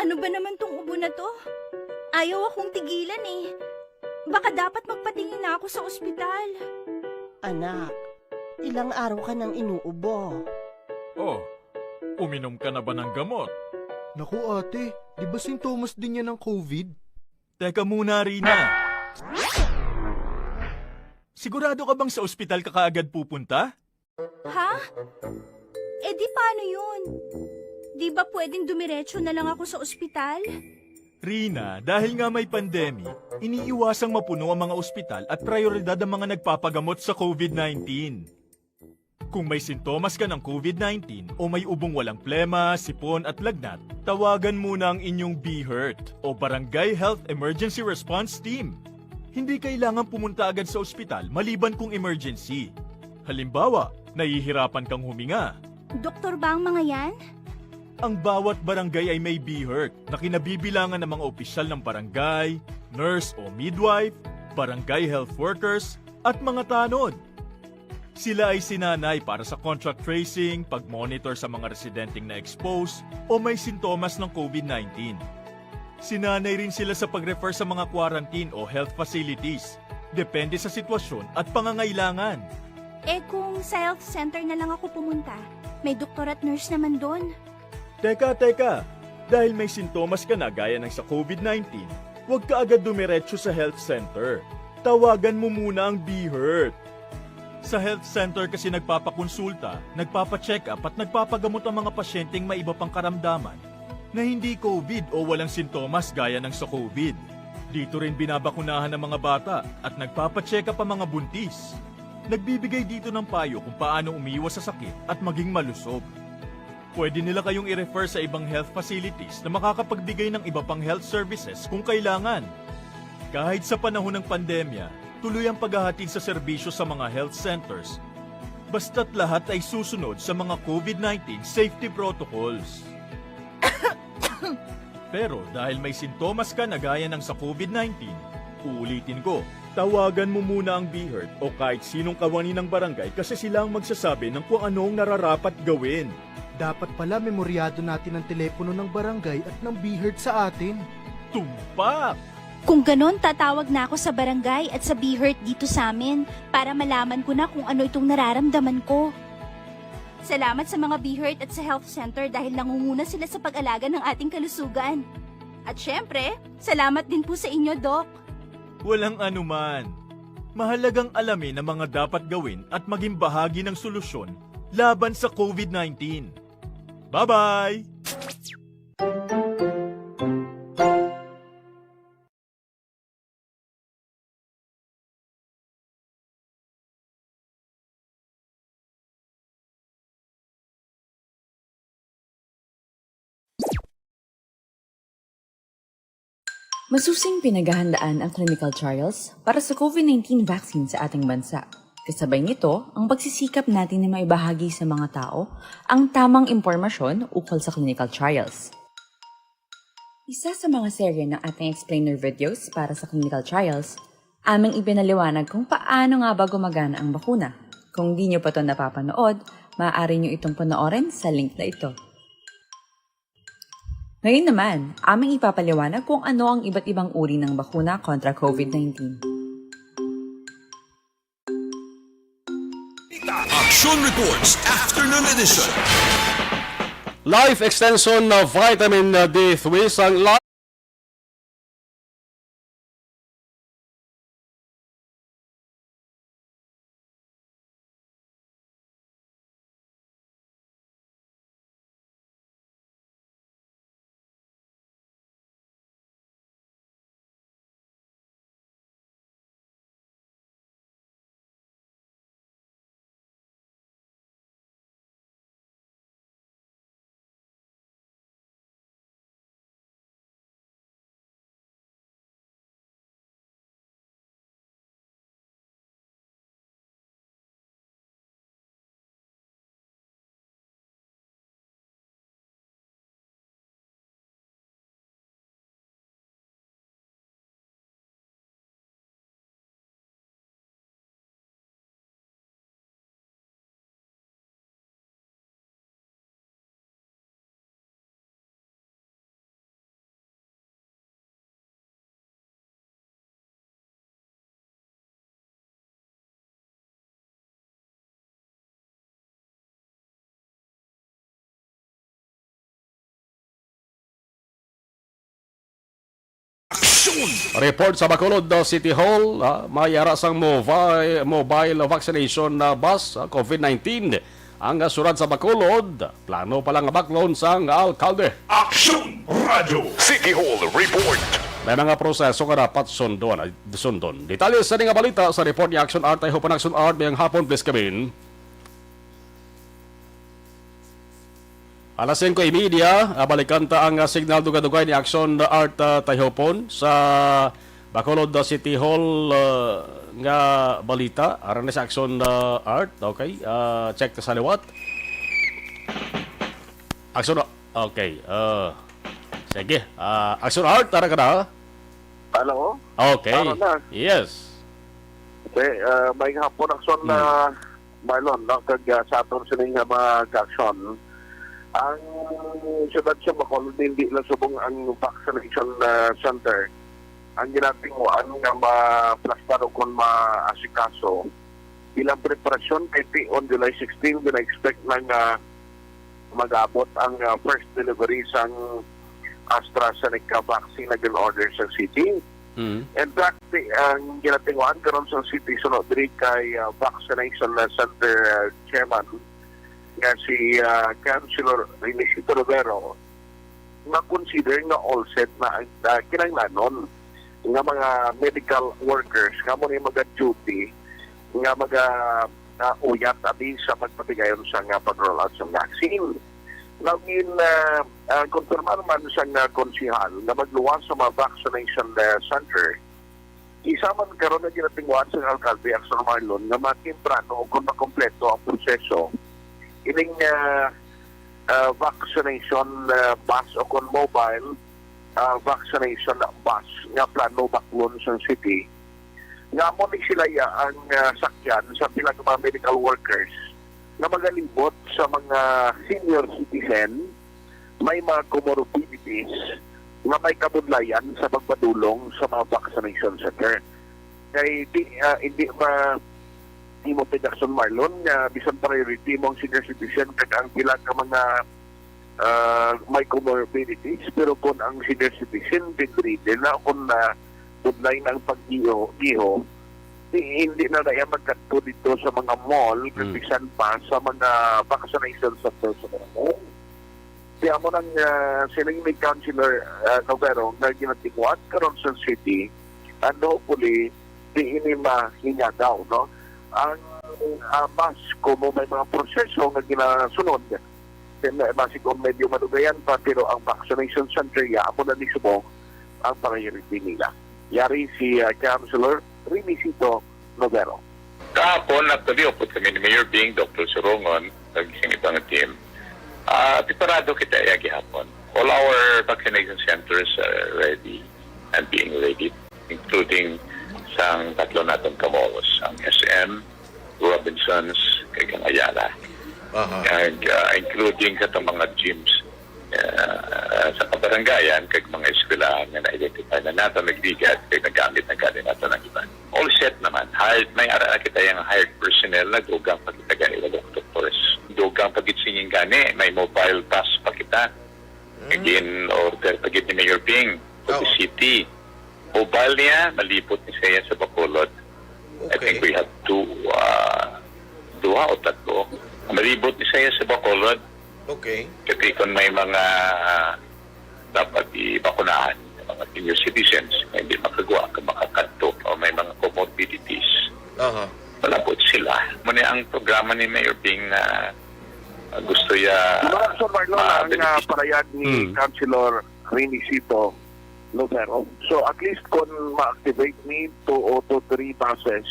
Ano ba naman tong ubo na to? Ayaw akong tigilan eh. Baka dapat magpatingin na ako sa ospital. Anak, ilang araw ka nang inuubo. Oh, uminom ka na ba ng gamot? Naku, ate, di ba sintomas din yan ng covid? Teka muna, Rina. Sigurado ka bang sa ospital ka kaagad pupunta? Ha? Eh di paano yun? Di ba pwedeng dumiretso na lang ako sa ospital? Rina, dahil nga may pandemic, iniiwasang mapuno ang mga ospital at prioridad ang mga nagpapagamot sa covid nineteen. Kung may sintomas ka ng covid nineteen o may ubong walang plema, sipon at lagnat, tawagan muna ang inyong BHERT o Barangay Health Emergency Response Team. Hindi kailangan pumunta agad sa ospital maliban kung emergency. Halimbawa, nahihirapan kang huminga. Doktor ba ang mga yan? Ang bawat barangay ay may BHERT na kinabibilangan ng mga opisyal ng barangay, nurse o midwife, barangay health workers, at mga tanod. Sila ay sinanay para sa contact tracing, pag-monitor sa mga residenteng na-expose o may sintomas ng covid nineteen. Sinanay rin sila sa pag-refer sa mga quarantine o health facilities, depende sa sitwasyon at pangangailangan. Eh kung sa health center na lang ako pumunta, may doktor at nurse naman doon. Teka, teka! Dahil may sintomas ka na gaya ng sa covid nineteen, huwag ka agad dumiretso sa health center. Tawagan mo muna ang BHERT. Sa health center kasi nagpapakonsulta, nagpapacheck-up at nagpapagamot ang mga pasyenteng may iba pang karamdaman na hindi covid o walang sintomas gaya ng sa covid. Dito rin binabakunahan ang mga bata at nagpapacheck-up ang mga buntis. Nagbibigay dito ng payo kung paano umiwas sa sakit at maging malusog. Pwede nila kayong i-refer sa ibang health facilities na makakapagbigay ng iba pang health services kung kailangan. Kahit sa panahon ng pandemya, tuloy ang paghahatid sa serbisyo sa mga health centers, basta't lahat ay susunod sa mga covid nineteen safety protocols. Pero dahil may sintomas ka na gaya ng sa covid nineteen, uulitin ko, tawagan mo muna ang BHERT o kahit sinong kawani ng barangay kasi sila ang magsasabi ng kung ano ang nararapat gawin. Dapat pala memoryado natin ang telepono ng barangay at ng BHERT sa atin. Tumpak! Kung ganon, tatawag na ako sa barangay at sa BHERT dito sa amin para malaman ko na kung ano itong nararamdaman ko. Salamat sa mga BHERT at sa health center dahil nangunguna sila sa pag-alaga ng ating kalusugan. At syempre, salamat din po sa inyo, Doc. Walang anuman. Mahalagang alamin ang mga dapat gawin at maging bahagi ng solusyon laban sa covid nineteen. Bye-bye! Masusing pinaghahandaan ang clinical trials para sa covid nineteen vaccine sa ating bansa. Kasabay nito, ang pagsisikap natin na maibahagi sa mga tao ang tamang impormasyon ukol sa clinical trials. Isa sa mga serye ng ating explainer videos para sa clinical trials, aming ipinaliwanag kung paano nga ba gumagana ang bakuna. Kung di nyo pa to napapanood, maaari nyo itong panoorin sa link na ito. Ngayon naman, aming ipapaliwanag kung ano ang iba't ibang uri ng bakuna kontra covid nineteen. Action Reports Afternoon Edition. Life Extension na Vitamin D three sang Life. Report sa Bacolod, uh, City Hall, ah, may ara sang mobile, mobile vaccination na bus, ah, COVID nineteen. Ang, ah, syudad sa Bacolod, plano pa lang baklon sang alkalde. Aksyon Radio City Hall Report. May mga proseso nga dapat sundon, sundon. Detalye sa nga balita sa report ni Action Art. I hope an Action Art, mayang hapon, please come in. Alas singko y media, ah, balikan ta ang, ah, signal dugay-dugay ni Action Art, ah, Tayhopon sa Bacolod, ah, City Hall, ah, nga balita. Aran na si Action, ah, Art. Okay, ah, check ta sa liwat. Action, okay. Ah, sige. Ah, Action Art, tara ka na. Hello? Okay. Tara na. Yes. Okay, ah, may hapon, Action, Hmm. na Marlon, no? Kag, ah, sa aton sining nga mga aksyon, ang siyudad sa Bacolod, hindi lang subong ang vaccination, ah, center ang ginatinguan nga maplastar o kon maasikaso bilang preparasyon kay ti-, on July sixteen, gina-expect na nga mag-abot ang, ah, first delivery sang AstraZeneca vaccine na gin-order sa city. Mm. In fact, ti-, ang ginatinguan karon sa city suno diri kay, ah, vaccination, ah, center, ah, chairman nga si, ah, Councilor Renisito Rivero, ma-consider nga all set na ang, ah, kinahanglanon nga mga medical workers nga mo ni maga-duty nga maga, ah, uyat abi sa pagpatigayon sa nga pag-roll out sa vaccine. Now, gin, ah, ah, konfirmar man sa nga konsehal nga magluwas sa mga vaccination, ah, center, isa man karon nga ginatinguhan sa alkalde, Action Marlon, nga matimprano o kung makompleto ang proseso ining, ah, ah, vaccination, ah, bus o kung mobile, ah, vaccination bus nga plano baklon sa city. Nga amo ni sila ya ang, ah, sakyan sa pila ka mga medical workers nga magalibot sa mga senior citizen, may mga comorbidities nga may kabudlayan sa pagpadulong sa mga vaccination center. Kay di, ah, hindi ma-, imo production, Marlon, nga bisan priority mo ang senior citizen kag ang pila ka mga, ah, may comorbidities, pero kung ang senior citizen bedridden na, kung na budlay na ang pag-iho, iho, di, hindi na naya magkadto dito sa mga mall, kag Mm. bisan pa sa mga vaccination center sa mga mall. Kaya mo nang, ah, siling ni Councilor, ah, Novero nga ginatinguhan karon sa city, and hopefully, di ini mahinyagaw, no? Ang, ah, mask, kung may mga proseso nga ginasunod, then, eh, basi kung medyo madugayan pa, pero ang vaccination center, ya, amo na ni subong ang priority nila. Yari si, ah, Councilor Remisito Novero. Kahapon, actually, upod kami ni Mayor Bing, Doctor Surongon, kag ang ibang team. Ah, preparado kita ya gihapon. All our vaccination centers are ready and being ready, including sang tatlo naton ka malls, ang S M, Robinsons, kag ang Ayala. Aha. Kag, ah, including sa itong mga gyms, ah, sa kabarangayan, kag mga eskwelahan nga na-identify na nato, nagligad, kag nagamit na gani nato ang iban. All set naman. Hired, may ara kita yung hired personnel na dugang pa kita gani, walo ka doctors. Dugang pa gid singing gani, may mobile bus pa kita. Mm. Again, order pa gid ni Mayor Bing, sa Oo. City. Mobile niya, malibot ni siya sa Bacolod. I Okay. think we have two, ah, duha o tatlo. Malibot ni siya sa Bacolod. Okay. Kasi kung may mga dapat ibakunahan, mga senior citizens, nga hindi makagawa, ka makakadto, o may mga comorbidities, Aha. malabot sila. Muna ang programa ni Mayor Bing na, ah, gusto ya Mga Sir Marlon, ma-, ang, ah, benefit. Parayag ni Hmm. Councilor Renisito Lovero. So, at least kung ma-activate ni two o to three buses,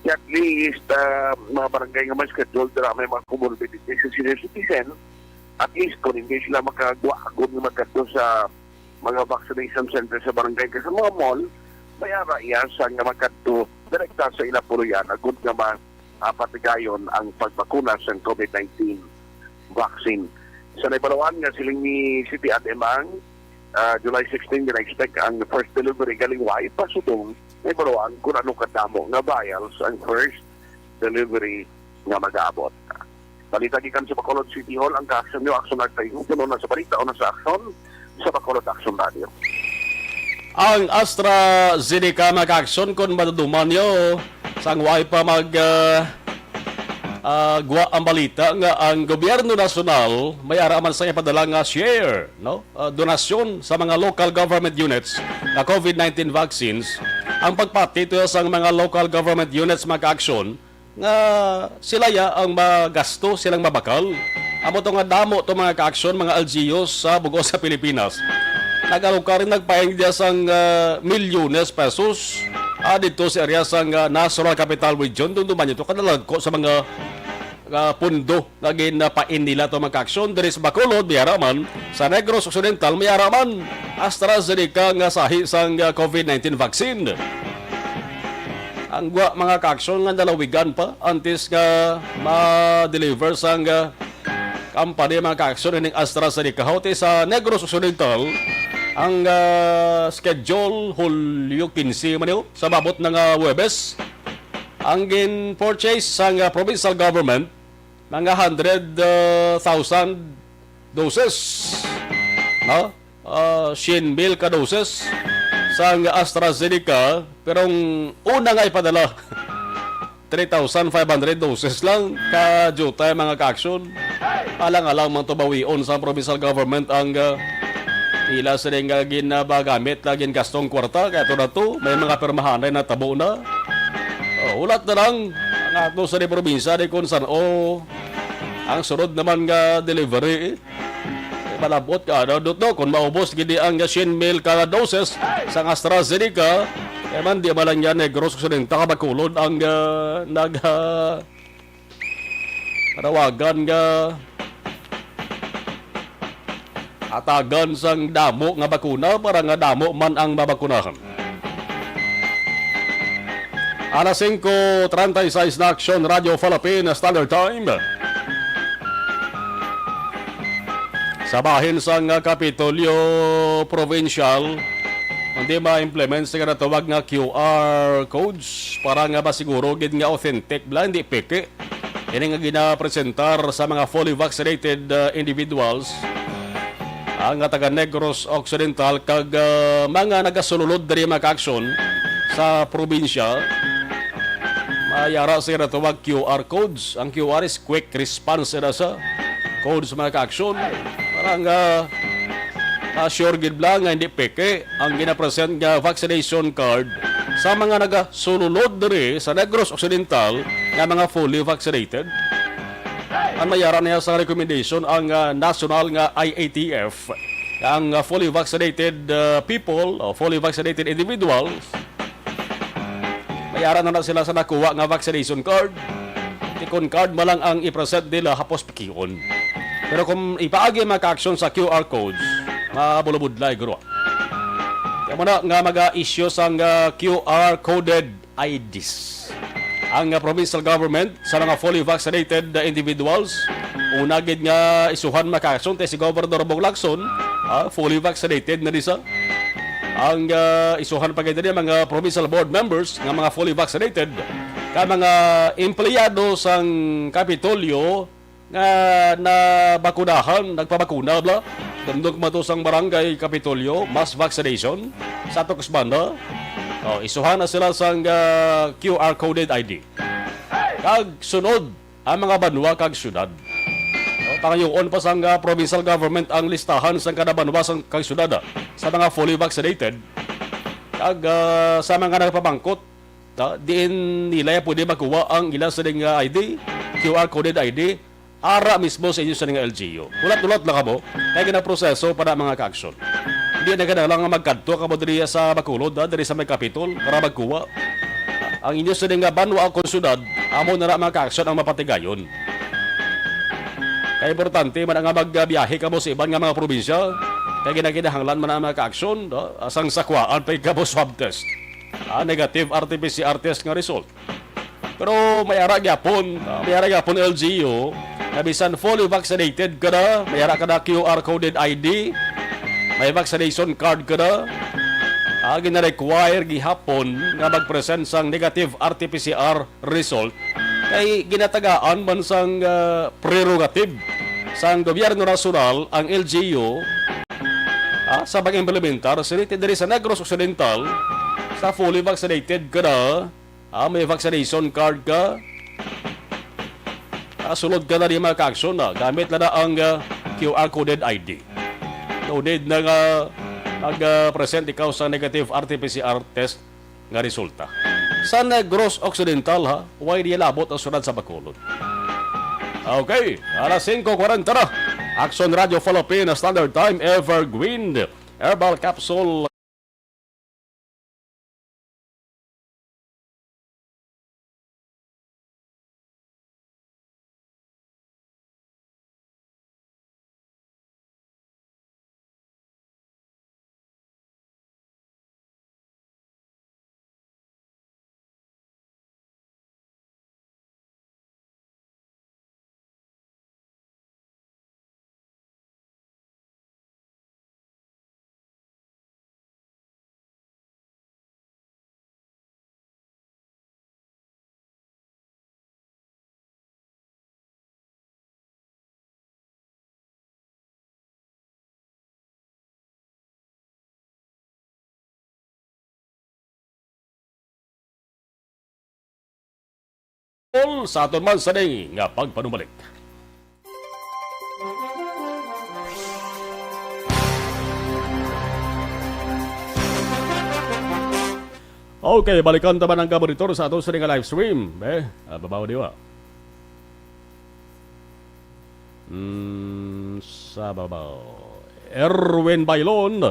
at least, ah, mga barangay nga may schedule, dira may mga comorbidities sa senior citizen, at least kung hindi sila makagwa, kung magkadto sa mga vaccination center sa barangay kag sa mga mall, may ara iya sa nga magkadto direkta sa ila puloy-an, agud nga ma-, ah, patigayon ang pagbakuna sa COVID nineteen vaccine. Sa naibaluan nga siling ni City Admin, ah, July sixteen, gina-expect ang first delivery. Galing wa pa subong naibaluan kung ano kadamo nga vials ang first delivery nga mag-aabot. Balita gikan sa Bacolod City Hall, ang kaaksyon nyo, Aksyon Art Tayhopon, una sa balita, una sa aksyon, sa Bacolod Aksyon Radio. Ang AstraZeneca, mga ka-aksyon, kung maduduman nyo, sang wala pa mag, ah, ah, gwa ang balita nga ang gobyerno nasyonal may ara man sa ipadala nga share, no? Ah, donasyon sa mga local government units nga COVID nineteen vaccines. Ang pagpati to sang mga local government units, mga ka-aksyon, nga sila ya ang magasto, silang mabakal. Amo to nga damo to, mga ka-aksyon, mga L G Us sa bug-os sa Pilipinas. Nag-alokar, nagpaing dia sang, ah, milyones pesos, ah, dito sa area sang, ah, National Capital Region. Dumduman nyo to, kadalagko sa mga, ah, pundo nga ginapain nila to, mga ka-aksyon. Diri sa Bacolod, may ara man. Sa Negros Occidental, may ara man. AstraZeneca nga sahi sang, ah, COVID nineteen vaccine. Ang gwa, mga ka-aksyon, nga nalawigan pa antes nga ma-deliver sang, ah, company, mga ka-aksyon, ining AstraZeneca. Hauti sa Negros Occidental, ang, ah, schedule, Hulyo quince man yun, sa maabot na nga Huwebes. Ang gin-purchase sang, ah, provincial government, mga hundred, ah, thousand doses, no? Ah, syen mil ka doses sang AstraZeneca, pero ang una nga ipadala, three thousand five hundred doses lang ka jutay, mga ka-aksyon. Alang-alang man to bawion sa provincial government ang, ah, ila sila nga ginabagamit na gingastong kwarta, kaya to na to, may mga pirmahanay na tabo na. Oh, hulat na lang ang ato sa probinsya di kung san-o ang sunod naman nga delivery. Eh, malabot ka, ano, Dutdo, kung maubos gid ang syen mil ka doses sang AstraZeneca, eh man, di man lang yan, Negros Occidental, Bacolod ang, ah, nag, ah, panawagan nga atagan sang damo nga bakuna para nga damo man ang mabakunahan. Alas singko treinta y seis na, Aksyon Radio Philippine Standard Time. Sa bahin sang Kapitolyo Provincial, hindi ma-implement sa ginatawag nga Q R codes para nga masiguro gid nga authentic bala, hindi peke. Ini nga ginapresentar sa mga fully vaccinated, uh, individuals, ang nga taga Negros Occidental kag, uh, mga nagasululod diri, mga ka-aksyon, sa probinsya. May ara sa ginatawag Q R codes. Ang Q R is quick response na sa codes, mga ka-aksyon. Para nga, uh, sure gid bala nga hindi peke ang ginapresent nga vaccination card sa mga nagasululod diri sa Negros Occidental nga mga fully vaccinated. Ang may ara niya sa recommendation ang, ah, national nga I A T F, ang, ah, fully vaccinated, ah, people o fully vaccinated individuals, may ara na, na sila sa nakuha nga vaccination card. Tikon card man lang ang i-present nila, hapos pikion. Pero kung ipaagi, mga ka-aksyon, sa Q R codes, mabulubudlay, guro. Kaya mo na nga mag-issue sang, ah, Q R coded I Ds ang, ah, provincial government sa mga fully vaccinated, ah, individuals. Una gid nga isuhan, mga ka-aksyon, kay si Governor Bong Lacson, ah, fully vaccinated na di sa. Ang, ah, isuhan pa gid diri mga provincial board members nga mga fully vaccinated, ka mga empleyado sang Kapitolyo nga nabakunahan, nagpabakuna bala. Dumdum man to sang Barangay Kapitolyo, mass vaccination sa Tuxbana. Oh, isuhan na sila sang, ah, Q R coded I D. Kag sunod ang mga banwa kag syudad. Oh, pangayoon pa sang, ah, provincial government ang listahan sang kada banwa sang, kag syudad, ah, sa mga fully vaccinated. Kag, ah, sa mga nagpamangkot, ah, diin nila pwede makuha ang ila sining, ah, I D, Q R coded I D, ara mismo sa inyo sining L G U. Hulat-hulat lang kamo, kay ginaproseso pa na, mga ka-aksyon. Hindi na kinahanglan nga magkadto kamo diri sa Bacolod, ah, diri sa may Capitol para magkuha. Ang inyo sining nga banwa o syudad, amo na ra, mga ka-aksyon, ang mapatigayon. Kay importante man nga magbiyahe kamo sa iban nga mga probinsya, kay ginakinahanglan man ang mga ka-aksyon, no? Sang sakwaan pa kamo swab test. Ah, negative R T P C R test nga result. Pero may ara gyapon, ah, may ara gyapon L G U, nga bisan fully vaccinated ka na, may ara ka na Q R coded I D, may vaccination card ka na, ah, gina-require gihapon nga mag-present sang negative R T P C R result, kay ginatagaan man sang, ah, prerogative sang gobyerno nasyonal ang L G U ah, sa pag-implementar sini diri sa Negros Occidental, sa fully vaccinated ka na, ah, may vaccination card ka, ah, sulod ka na di mga ka-aksyon na gamit na, na ang, ah, Q R coded I D. No need na nga mag, ah, present ikaw sa negative R T P C R test nga resulta. Sa Negros Occidental, ha, way niya labot ang syudad sa Bacolod. Okay, alas singko kwarenta na. Aksyon Radio Philippine Standard Time, Evergreen Herbal Capsule. Sa aton man sini nga pagpanumbalik. Okay, balikan ta man ang kamonitor sa aton sini nga live stream. Eh, ah, babaw di ba? Mm, sa babaw. Erwin Bailon,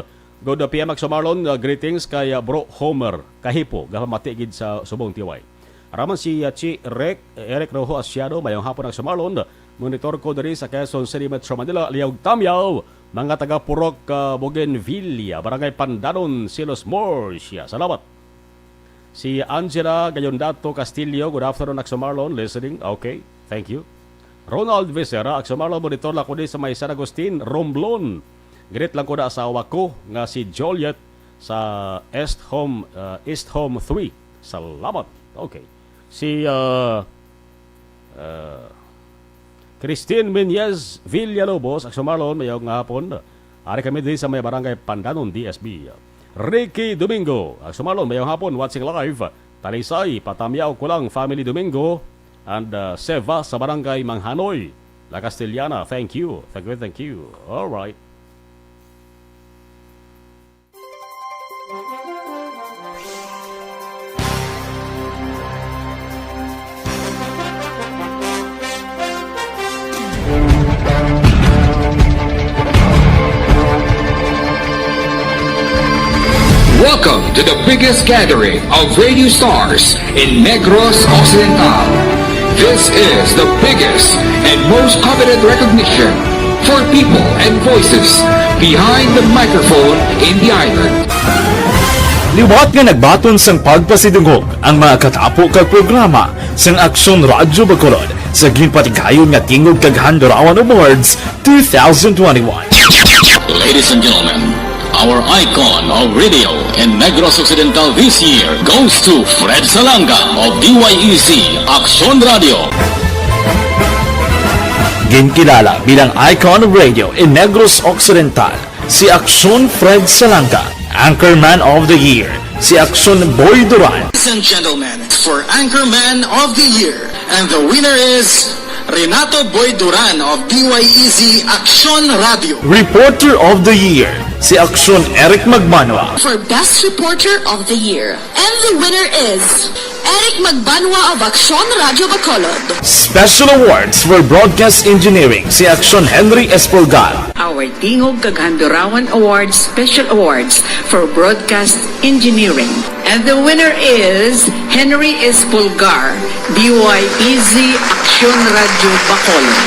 good P M Aksyon Marlon, uh, greetings kay, uh, Bro Homer Kahipo, gapamati gid sa subong T Y. Raman si, uh, Chi Rek, Eric Rojo Asiado, mayong hapon Aksyon Marlon. Monitor ko diri sa Quezon City, Metro Manila, Liog Tamyaw, mga taga Purok, uh, Bougainvillea, Barangay Pandanon, Silos Murcia. Salamat. Si Angela Gayondato Castillo, good afternoon, Aksyon Marlon, listening. Okay, thank you. Ronald Vicera, Aksyon Marlon, monitor lang ko di sa may San Agustin, Romblon. Greet lang ko na asawa ko nga si Juliet sa East Home, uh, East Home three. Salamat. Okay. Si, uh, uh, Christine Meñez Villalobos, Aksyon Marlon, mayong hapon. Ari kami diri sa may Barangay Pandanon, D S B. Ricky Domingo, Aksyon Marlon, mayong hapon, watching live. Talisay, patamyaw ko lang, family Domingo, and, uh, Seva sa Barangay Manghanoy, La Castellana. Thank you, thank you, thank you. All right. Welcome to the biggest gathering of radio stars in Negros Occidental. This is the biggest and most coveted recognition for people and voices behind the microphone in the island. Liwat nga nagbaton sang pagpasidungog ang mga katapo kag programa sang Aksyon Radyo Bacolod sa ginpatigayon nga Tingog kag Handurawan Awards two thousand twenty-one. Ladies and gentlemen, our icon of radio in Negros Occidental this year goes to Fred Salanga of D Y E Z Aksyon Radio. Ginkilala bilang icon of radio in Negros Occidental si Aksyon Fred Salanga, Anchorman of the Year si Aksyon Boy Duran. Ladies and gentlemen, for Anchorman of the Year, and the winner is Renato Boy Duran of D Y E Z Aksyon Radio. Reporter of the Year si Aksyon Eric Magbanwa. For Best Reporter of the Year, and the winner is Eric Magbanwa of Aksyon Radio Bacolod. Special Awards for Broadcast Engineering si Aksyon Henry Espolgar. Our Tingog kag Handurawan Awards Special Awards for Broadcast Engineering. And the winner is Henry Espolgar, D Y E Z Aksyon Radio Bacolod.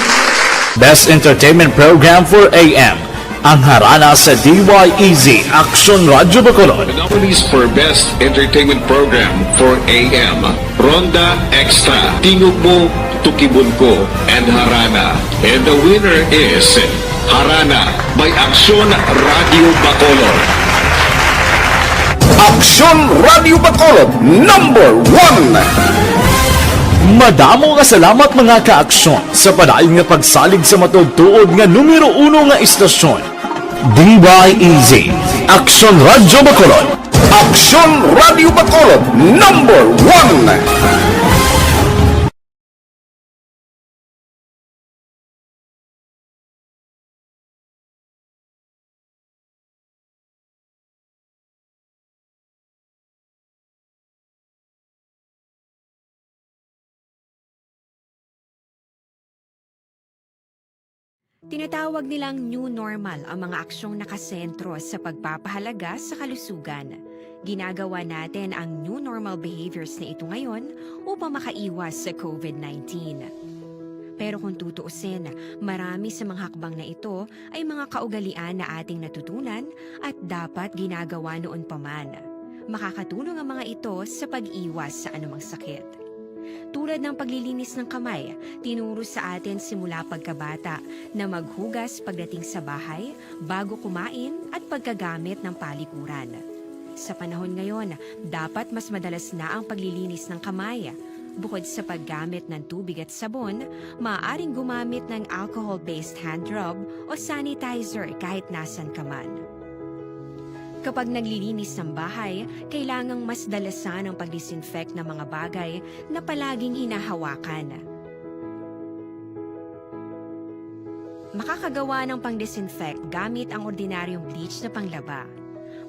Best Entertainment Program for A M, ang Harana sa D Y E Z Aksyon Radio Bacolod. The nominees for Best Entertainment Program for A M, Ronda Extra, Tingog Mo, Tukibon Ko, and Harana. And the winner is Harana by Aksyon Radio Bacolod. Aksyon Radio Bacolod, number one. Madamo nga salamat, mga ka-aksyon, sa padayon nga pagsalig sa matuod-tuod nga numero uno nga istasyon. D Y E Z, Aksyon Radyo Bacolod. Aksyon Radyo Bacolod, number one. Tinatawag nilang new normal ang mga aksyong nakasentro sa pagpapahalaga sa kalusugan. Ginagawa natin ang new normal behaviors na ito ngayon upang makaiwas sa COVID nineteen. Pero kung tutuusin, marami sa mga hakbang na ito ay mga kaugalian na ating natutunan at dapat ginagawa noon pa man. Makakatulong ang mga ito sa pag-iwas sa anumang sakit. Tulad ng paglilinis ng kamay, tinuro sa atin simula pagkabata na maghugas pagdating sa bahay, bago kumain, at pagkagamit ng palikuran. Sa panahon ngayon, dapat mas madalas na ang paglilinis ng kamay. Bukod sa paggamit ng tubig at sabon, maaaring gumamit ng alcohol-based hand rub o sanitizer kahit nasan ka man. Kapag naglilinis ng bahay, kailangang mas dalasan ang pag-disinfect ng mga bagay na palaging hinahawakan. Makakagawa ng pang-disinfect gamit ang ordinaryong bleach na panglaba.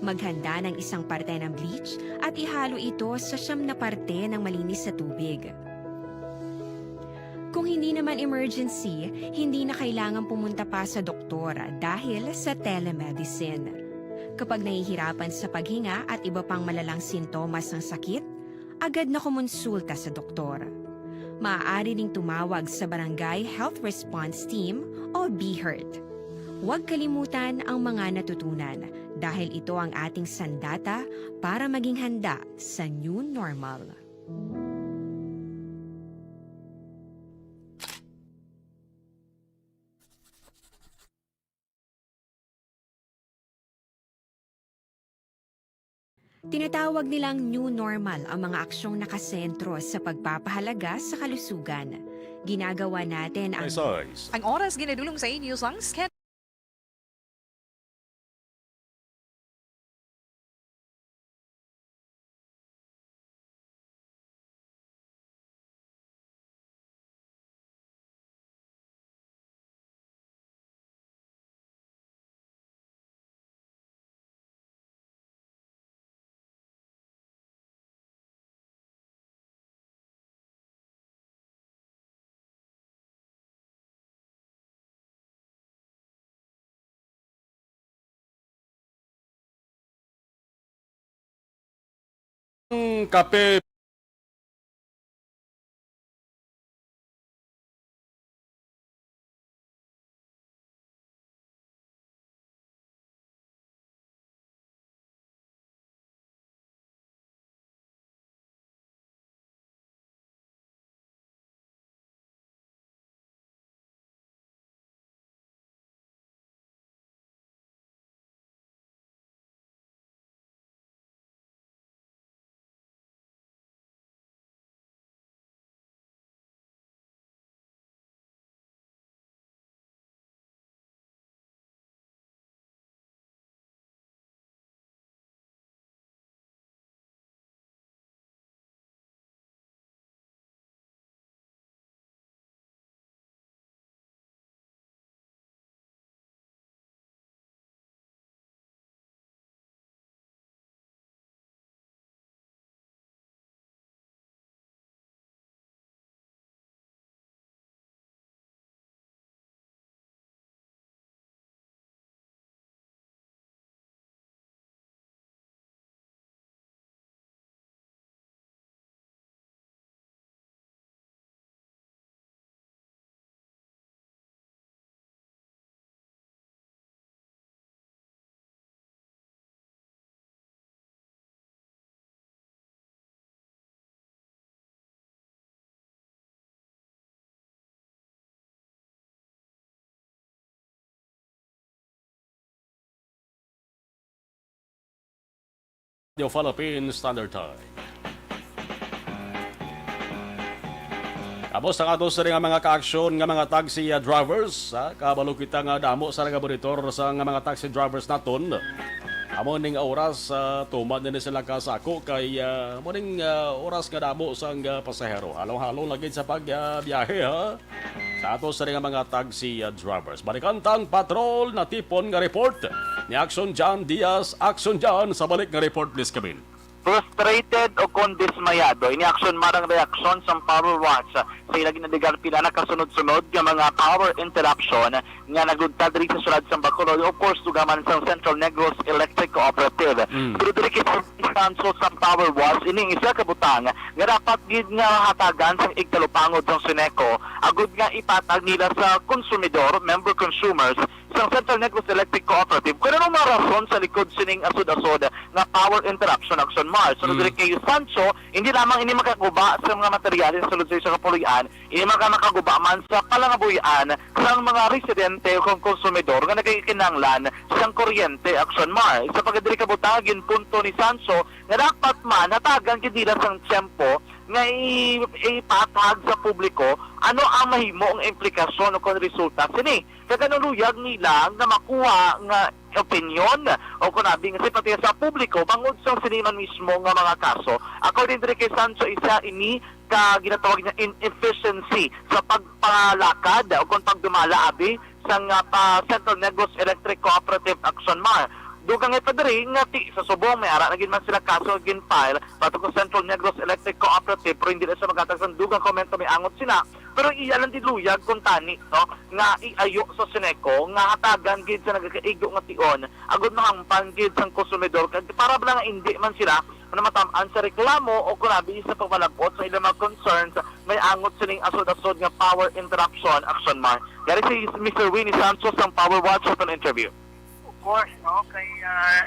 Maghanda ng isang parte ng bleach at ihalo ito sa siyam na parte ng malinis na tubig. Kung hindi naman emergency, hindi na kailangan pumunta pa sa doktor dahil sa telemedicine. Kapag nahihirapan sa paghinga at iba pang malalang sintomas ng sakit, agad na kumonsulta sa doktor. Maaari ring tumawag sa Barangay Health Response Team o BHERT. Huwag kalimutan ang mga natutunan dahil ito ang ating sandata para maging handa sa new normal. Tinatawag nilang new normal ang mga aksyong nakasentro sa pagpapahalaga sa kalusugan. Ginagawa natin ang Ang oras ginadulong sa inyo sang Scan. Ang kape. The Philippine Standard Time. Mo sa ato sa nga mga ka-aksyon nga mga taxi, ah, drivers, ah, kabalo kita nga damo sa nga monitor sa nga mga taxi drivers naton. Amo ning oras, ah, tuman din sila kasako kay, ah, amo ning, ah, oras nga damo sang, ah, pasahero. Halong-halong lagi sa pag, ah, biyahe, ha? Sa ato sa nga mga taxi, ah, drivers. Balikan tang patrol na tipon nga report ni Action John Diaz. Action John, sa balik nga report, please, Camille. Frustrated o kon dismayado, ini Action Mar ang reaksyon sang Power Watch sa ila ginaligar pila na kasunod-sunod nga mga power interruption nga nagdudta diri sa syudad sang Bacolod, of course, dugang man sang Central Negros Electric Cooperative. Mm. Pero diri kay Francis Sancho sang Power Watch, ini ang isa ka butang nga dapat gid nga hatagan sang igtalupangod sang Syneco, agud nga ipatag nila sa konsumidor, member consumers, sang Central Negros Electric Cooperative kung ano mga rason sa likod sining asod-asod nga power interruption, Action Mar. Sunod Mm. diri kay Sancho, hindi lamang ini makaguba sa mga materyales sulod sa isa ka puloy-an, ini maka-, makaguba man sa palangabuhian sang mga residente o kon konsumidor nga nagakinahanglan sang kuryente, Action Mar. Isa pa gid diri ka butang, ginpunto ni Sancho nga dapat man hatagan gid nila sang tiyempo nga i-, ipatag sa publiko ano ang mahimo nga implikasyon o kon resulta sini. Kag ano luyag nila nga makuha nga opinyon o kon abi nga simpatiya sa publiko bangod sang sini man mismo nga mga kaso. According diri kay Sancho, isa ini ka ginatawag niya inefficiency sa pagpalakad o kon pagdumala abi sang, ah, pa Central Negros Electric Cooperative, Action Mar. Dugang ito diri nga ti sa subong may ara na gid man sila kaso gin-file batok sa Central Negros Electric Cooperative, pero hindi na siya maghatag sang dugang komento may angot sina. Pero iya lang di luyag kung tani, no, nga iayo sa Syneco nga hatagan gid sa nagakaigo nga tion agud mahangpan gid sang konsumidor, kag para bala nga indi man sila na matam-an sa reklamo o kon abi sa pagpalab-ot sa ilang mga concerns may angot sining asod-asod nga power interruption, Action Mar. Yari si Mister Winnie Santos sang Power Watch sa aton interview. Of course, no? Kay, ah,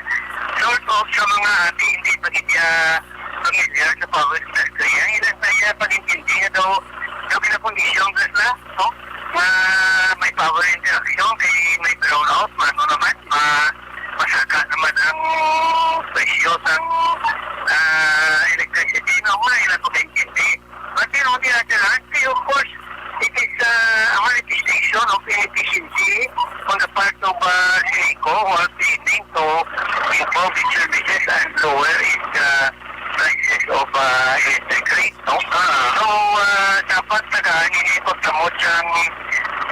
sort of sa mga ating hindi pa gid, ah, familiar sa power industry, ang ilang kaya pag-intindi nga daw, daw kinakondisyon ka sila, no? Nga may power interaction, kay may brownout, mano naman, ma-, masaka naman ang presyo sang, ah, electricity, no? Mga ilang pag-intindi. But you know, the other hand, of course, it is, uh, a manifestation of inefficiency on the part of, uh, Syneco, who are failing to improve its services and lower its, uh, prices of, uh, electric rate, no? Ah, so, uh, dapat tagaan ini pagdamot sang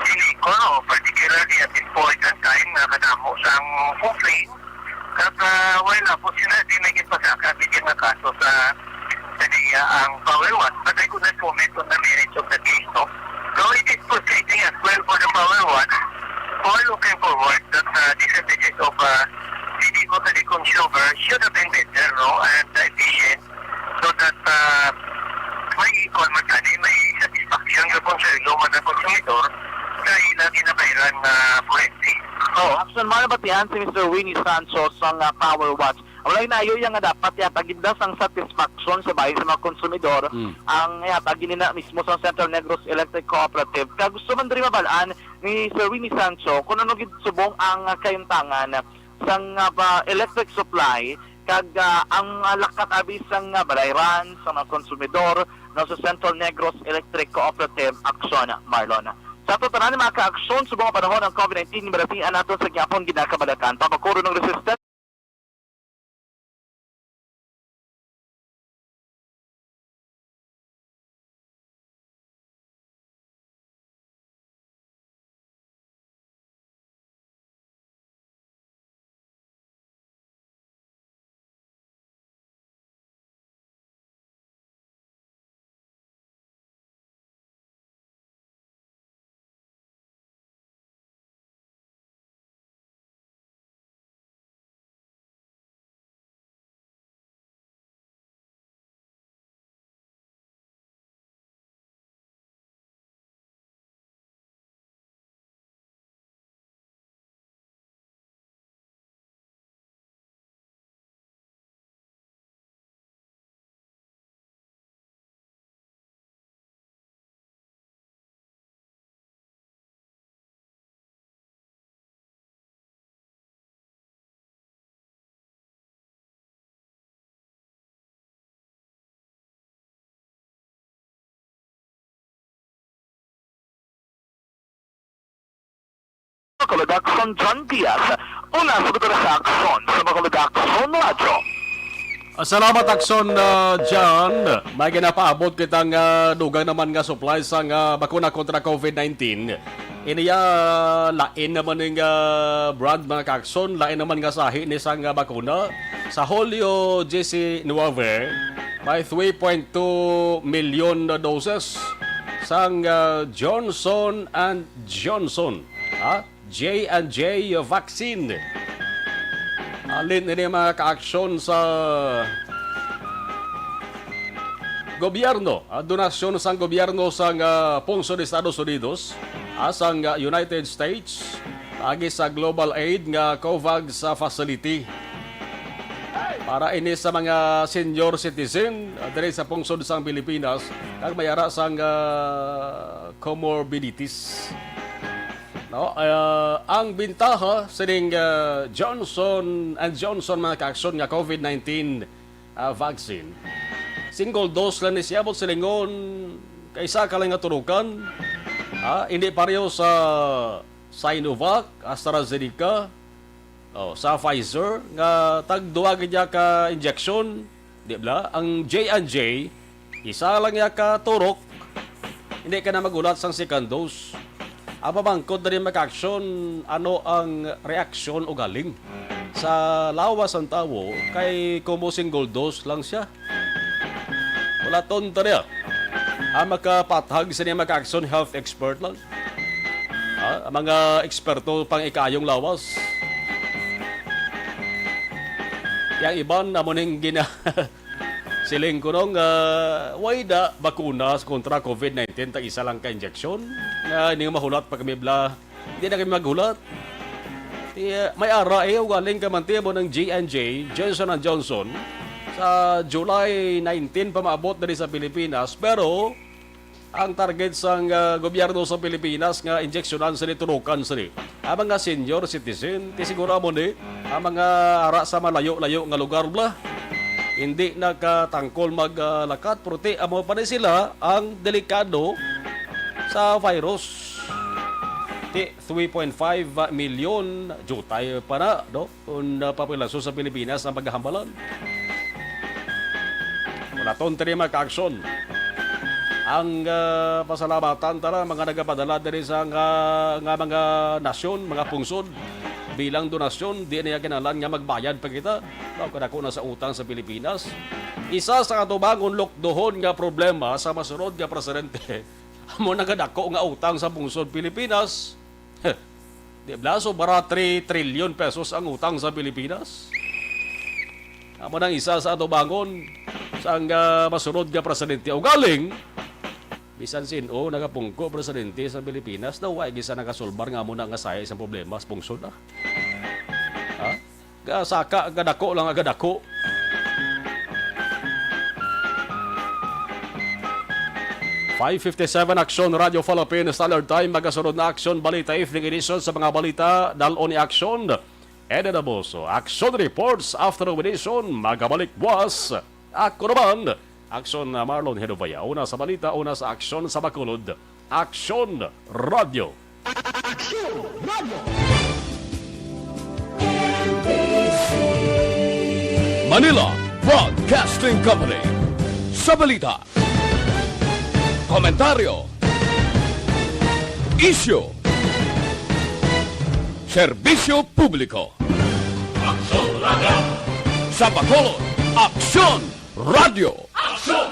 Syneco, no? Particularly at this point in time, nga kadamo sang complaint. Kag, ah, well, ako sila di may ginpasaka, may ginakaso sa, sa D I A ang Power Watch, but I could not comment on the merits of the case, no? So it is frustrating as well for the Power Watch, who are looking forward that, uh, the services of, uh, the people to the consumer should have been better, no? And efficient, so that, uh, may equal man tani, may satisfaction nga konsumidor man ang konsumidor sa ila ginabayran nga kuryente. Oh, Action Mar, batian si Mister Winnie Sancho sang, ah, Power Watch. Ang wala naayo iya nga dapat ihatag gid sang satisfaction sa bahin sa mga konsumidor Mm. ang ihatag gid nila mismo sa Central Negros Electric Cooperative. Kag gusto man diri mabal-an ni Sir Winnie Sancho kung ano gid subong ang, ah, kahimtangan sang, ah, ba, electric supply kag, ah, ang, ah, lakat abi sang, ah, balayran sa mga konsumidor, no, sa Central Negros Electric Cooperative Action, Marlon. Sa ato tanan mga ka-aksyon, subong nga panahon ang COVID nineteen, balatian naton sa gyapon ginakabalakan. Pabakuro ng resistance. Dakson John Diaz, una sa Butura sa Akson, sa Bacolod Akson Radyo. Ah, salamat, Akson, ah, John. May ginapaabot kita nga dugang naman nga supply sang, ah, bakuna kontra COVID nineteen. Iniya, lain naman ning, ah, brand, mga kaakson, lain naman nga sahi ni sang, ah, bakuna. Sa Hulyo diecinuebe, may three point two million na doses sang, ah, Johnson and Johnson. Ha? J and J vaccine. Halin ini, mga kaaksyon, sa gobyerno, ah, donasyon sang gobyerno sang, ah, pungsod Estados Unidos, ah, sang, ah, United States, agi sa Global Aid nga COVAX, ah, facility. Para ini sa mga senior citizen, ah, diri sa pungsod sang Pilipinas, kag may ara sang, ah, comorbidities. No, ah, ang bintaha sining, ah, Johnson and Johnson, mga kaaksyon, nga COVID nineteen, ah, vaccine, single dose lang ni siya, but silingon kay isa ka lang nga turukan. Ah, hindi pareho sa Sinovac, AstraZeneca, oh, sa Pfizer, nga tag duha gid niya ka injection. Di bala? Ang J and J, isa lang ya ka turok, hindi ka na maghulat sang second dose. Ang pamangkot na rin, mga kaaksyon, ano ang reaksyon o galing sa lawas sang tawo kay kumo single dose lang siya. Wala tonta niya. Ang makapathag sa niya, mga kaaksyon, health expert lang. Ah, ang mga eksperto pang ikayong lawas. Yang iban, amo ning gina-, siling ko nung, ah, way da bakuna kontra COVID nineteen, tag isa lang ka injection. Nga, hindi nga mahulat pa kami, bla. Hindi na kami maghulat. Ti, ah, may ara, eh, ugaling ka man, ti, amo ng J and J, Johnson and Johnson. Sa July nineteen pa maabot diri sa Pilipinas, pero ang target sang, ah, gobyerno sa Pilipinas nga injeksyonan sini, turukan sini ang mga senior citizen, ti siguro amo ni ang mga ara sa malayo-layo nga lugar bla. Hindi nakatangkol mag, ah, lakat, pero ti amo pa ni sila ang delikado sa virus. Ti three point five million, jutay pa na, no? Kun, ah, populasyon sa Pilipinas ang paghahambalan. Wala ton tani, mga kaaksyon. Ang, ah, pasalamatan tara mga nagapadala diri sa nga, nga mga nasyon, mga pungsod, bilang donasyon, di na kinahanglan nga magbayad pa kita. Daw kadako na sa utang sa Pilipinas. Isa sa atubangon lukdohon nga problema sa masunod nga presidente, amo na kadako nga utang sa pungsod Pilipinas. Di bala, sobra three trillion pesos ang utang sa Pilipinas. Amo nang isa sa atubangon sang, ah, masunod nga presidente. Ugaling, bisan sin-o nakapungko presidente sa Pilipinas, daw wa gisa nakasulbar nga amo na nga sahi sang problema sa pungsod, ah. Ha? Gasaka, gadako lang, gadako. Five fifty-seven, Aksyon Radio Philippine Standard Time. Magasunod na Aksyon Balita Evening Edition sa mga balita. Dal-on ni Aksyon Eden Abuso. Aksyon Reports Afternoon Edition. Magabalik buwas. Ako naman, Aksyon Marlon Hedovaya. Una sa balita, una sa aksyon sa Bacolod. Aksyon Radio. Aksyon Radio. Manila Broadcasting Company. Sa balita, komentaryo, isyu, serbisyo publiko. Aksyon Radio. Sa Bacolod, Aksyon Radio. Aksyon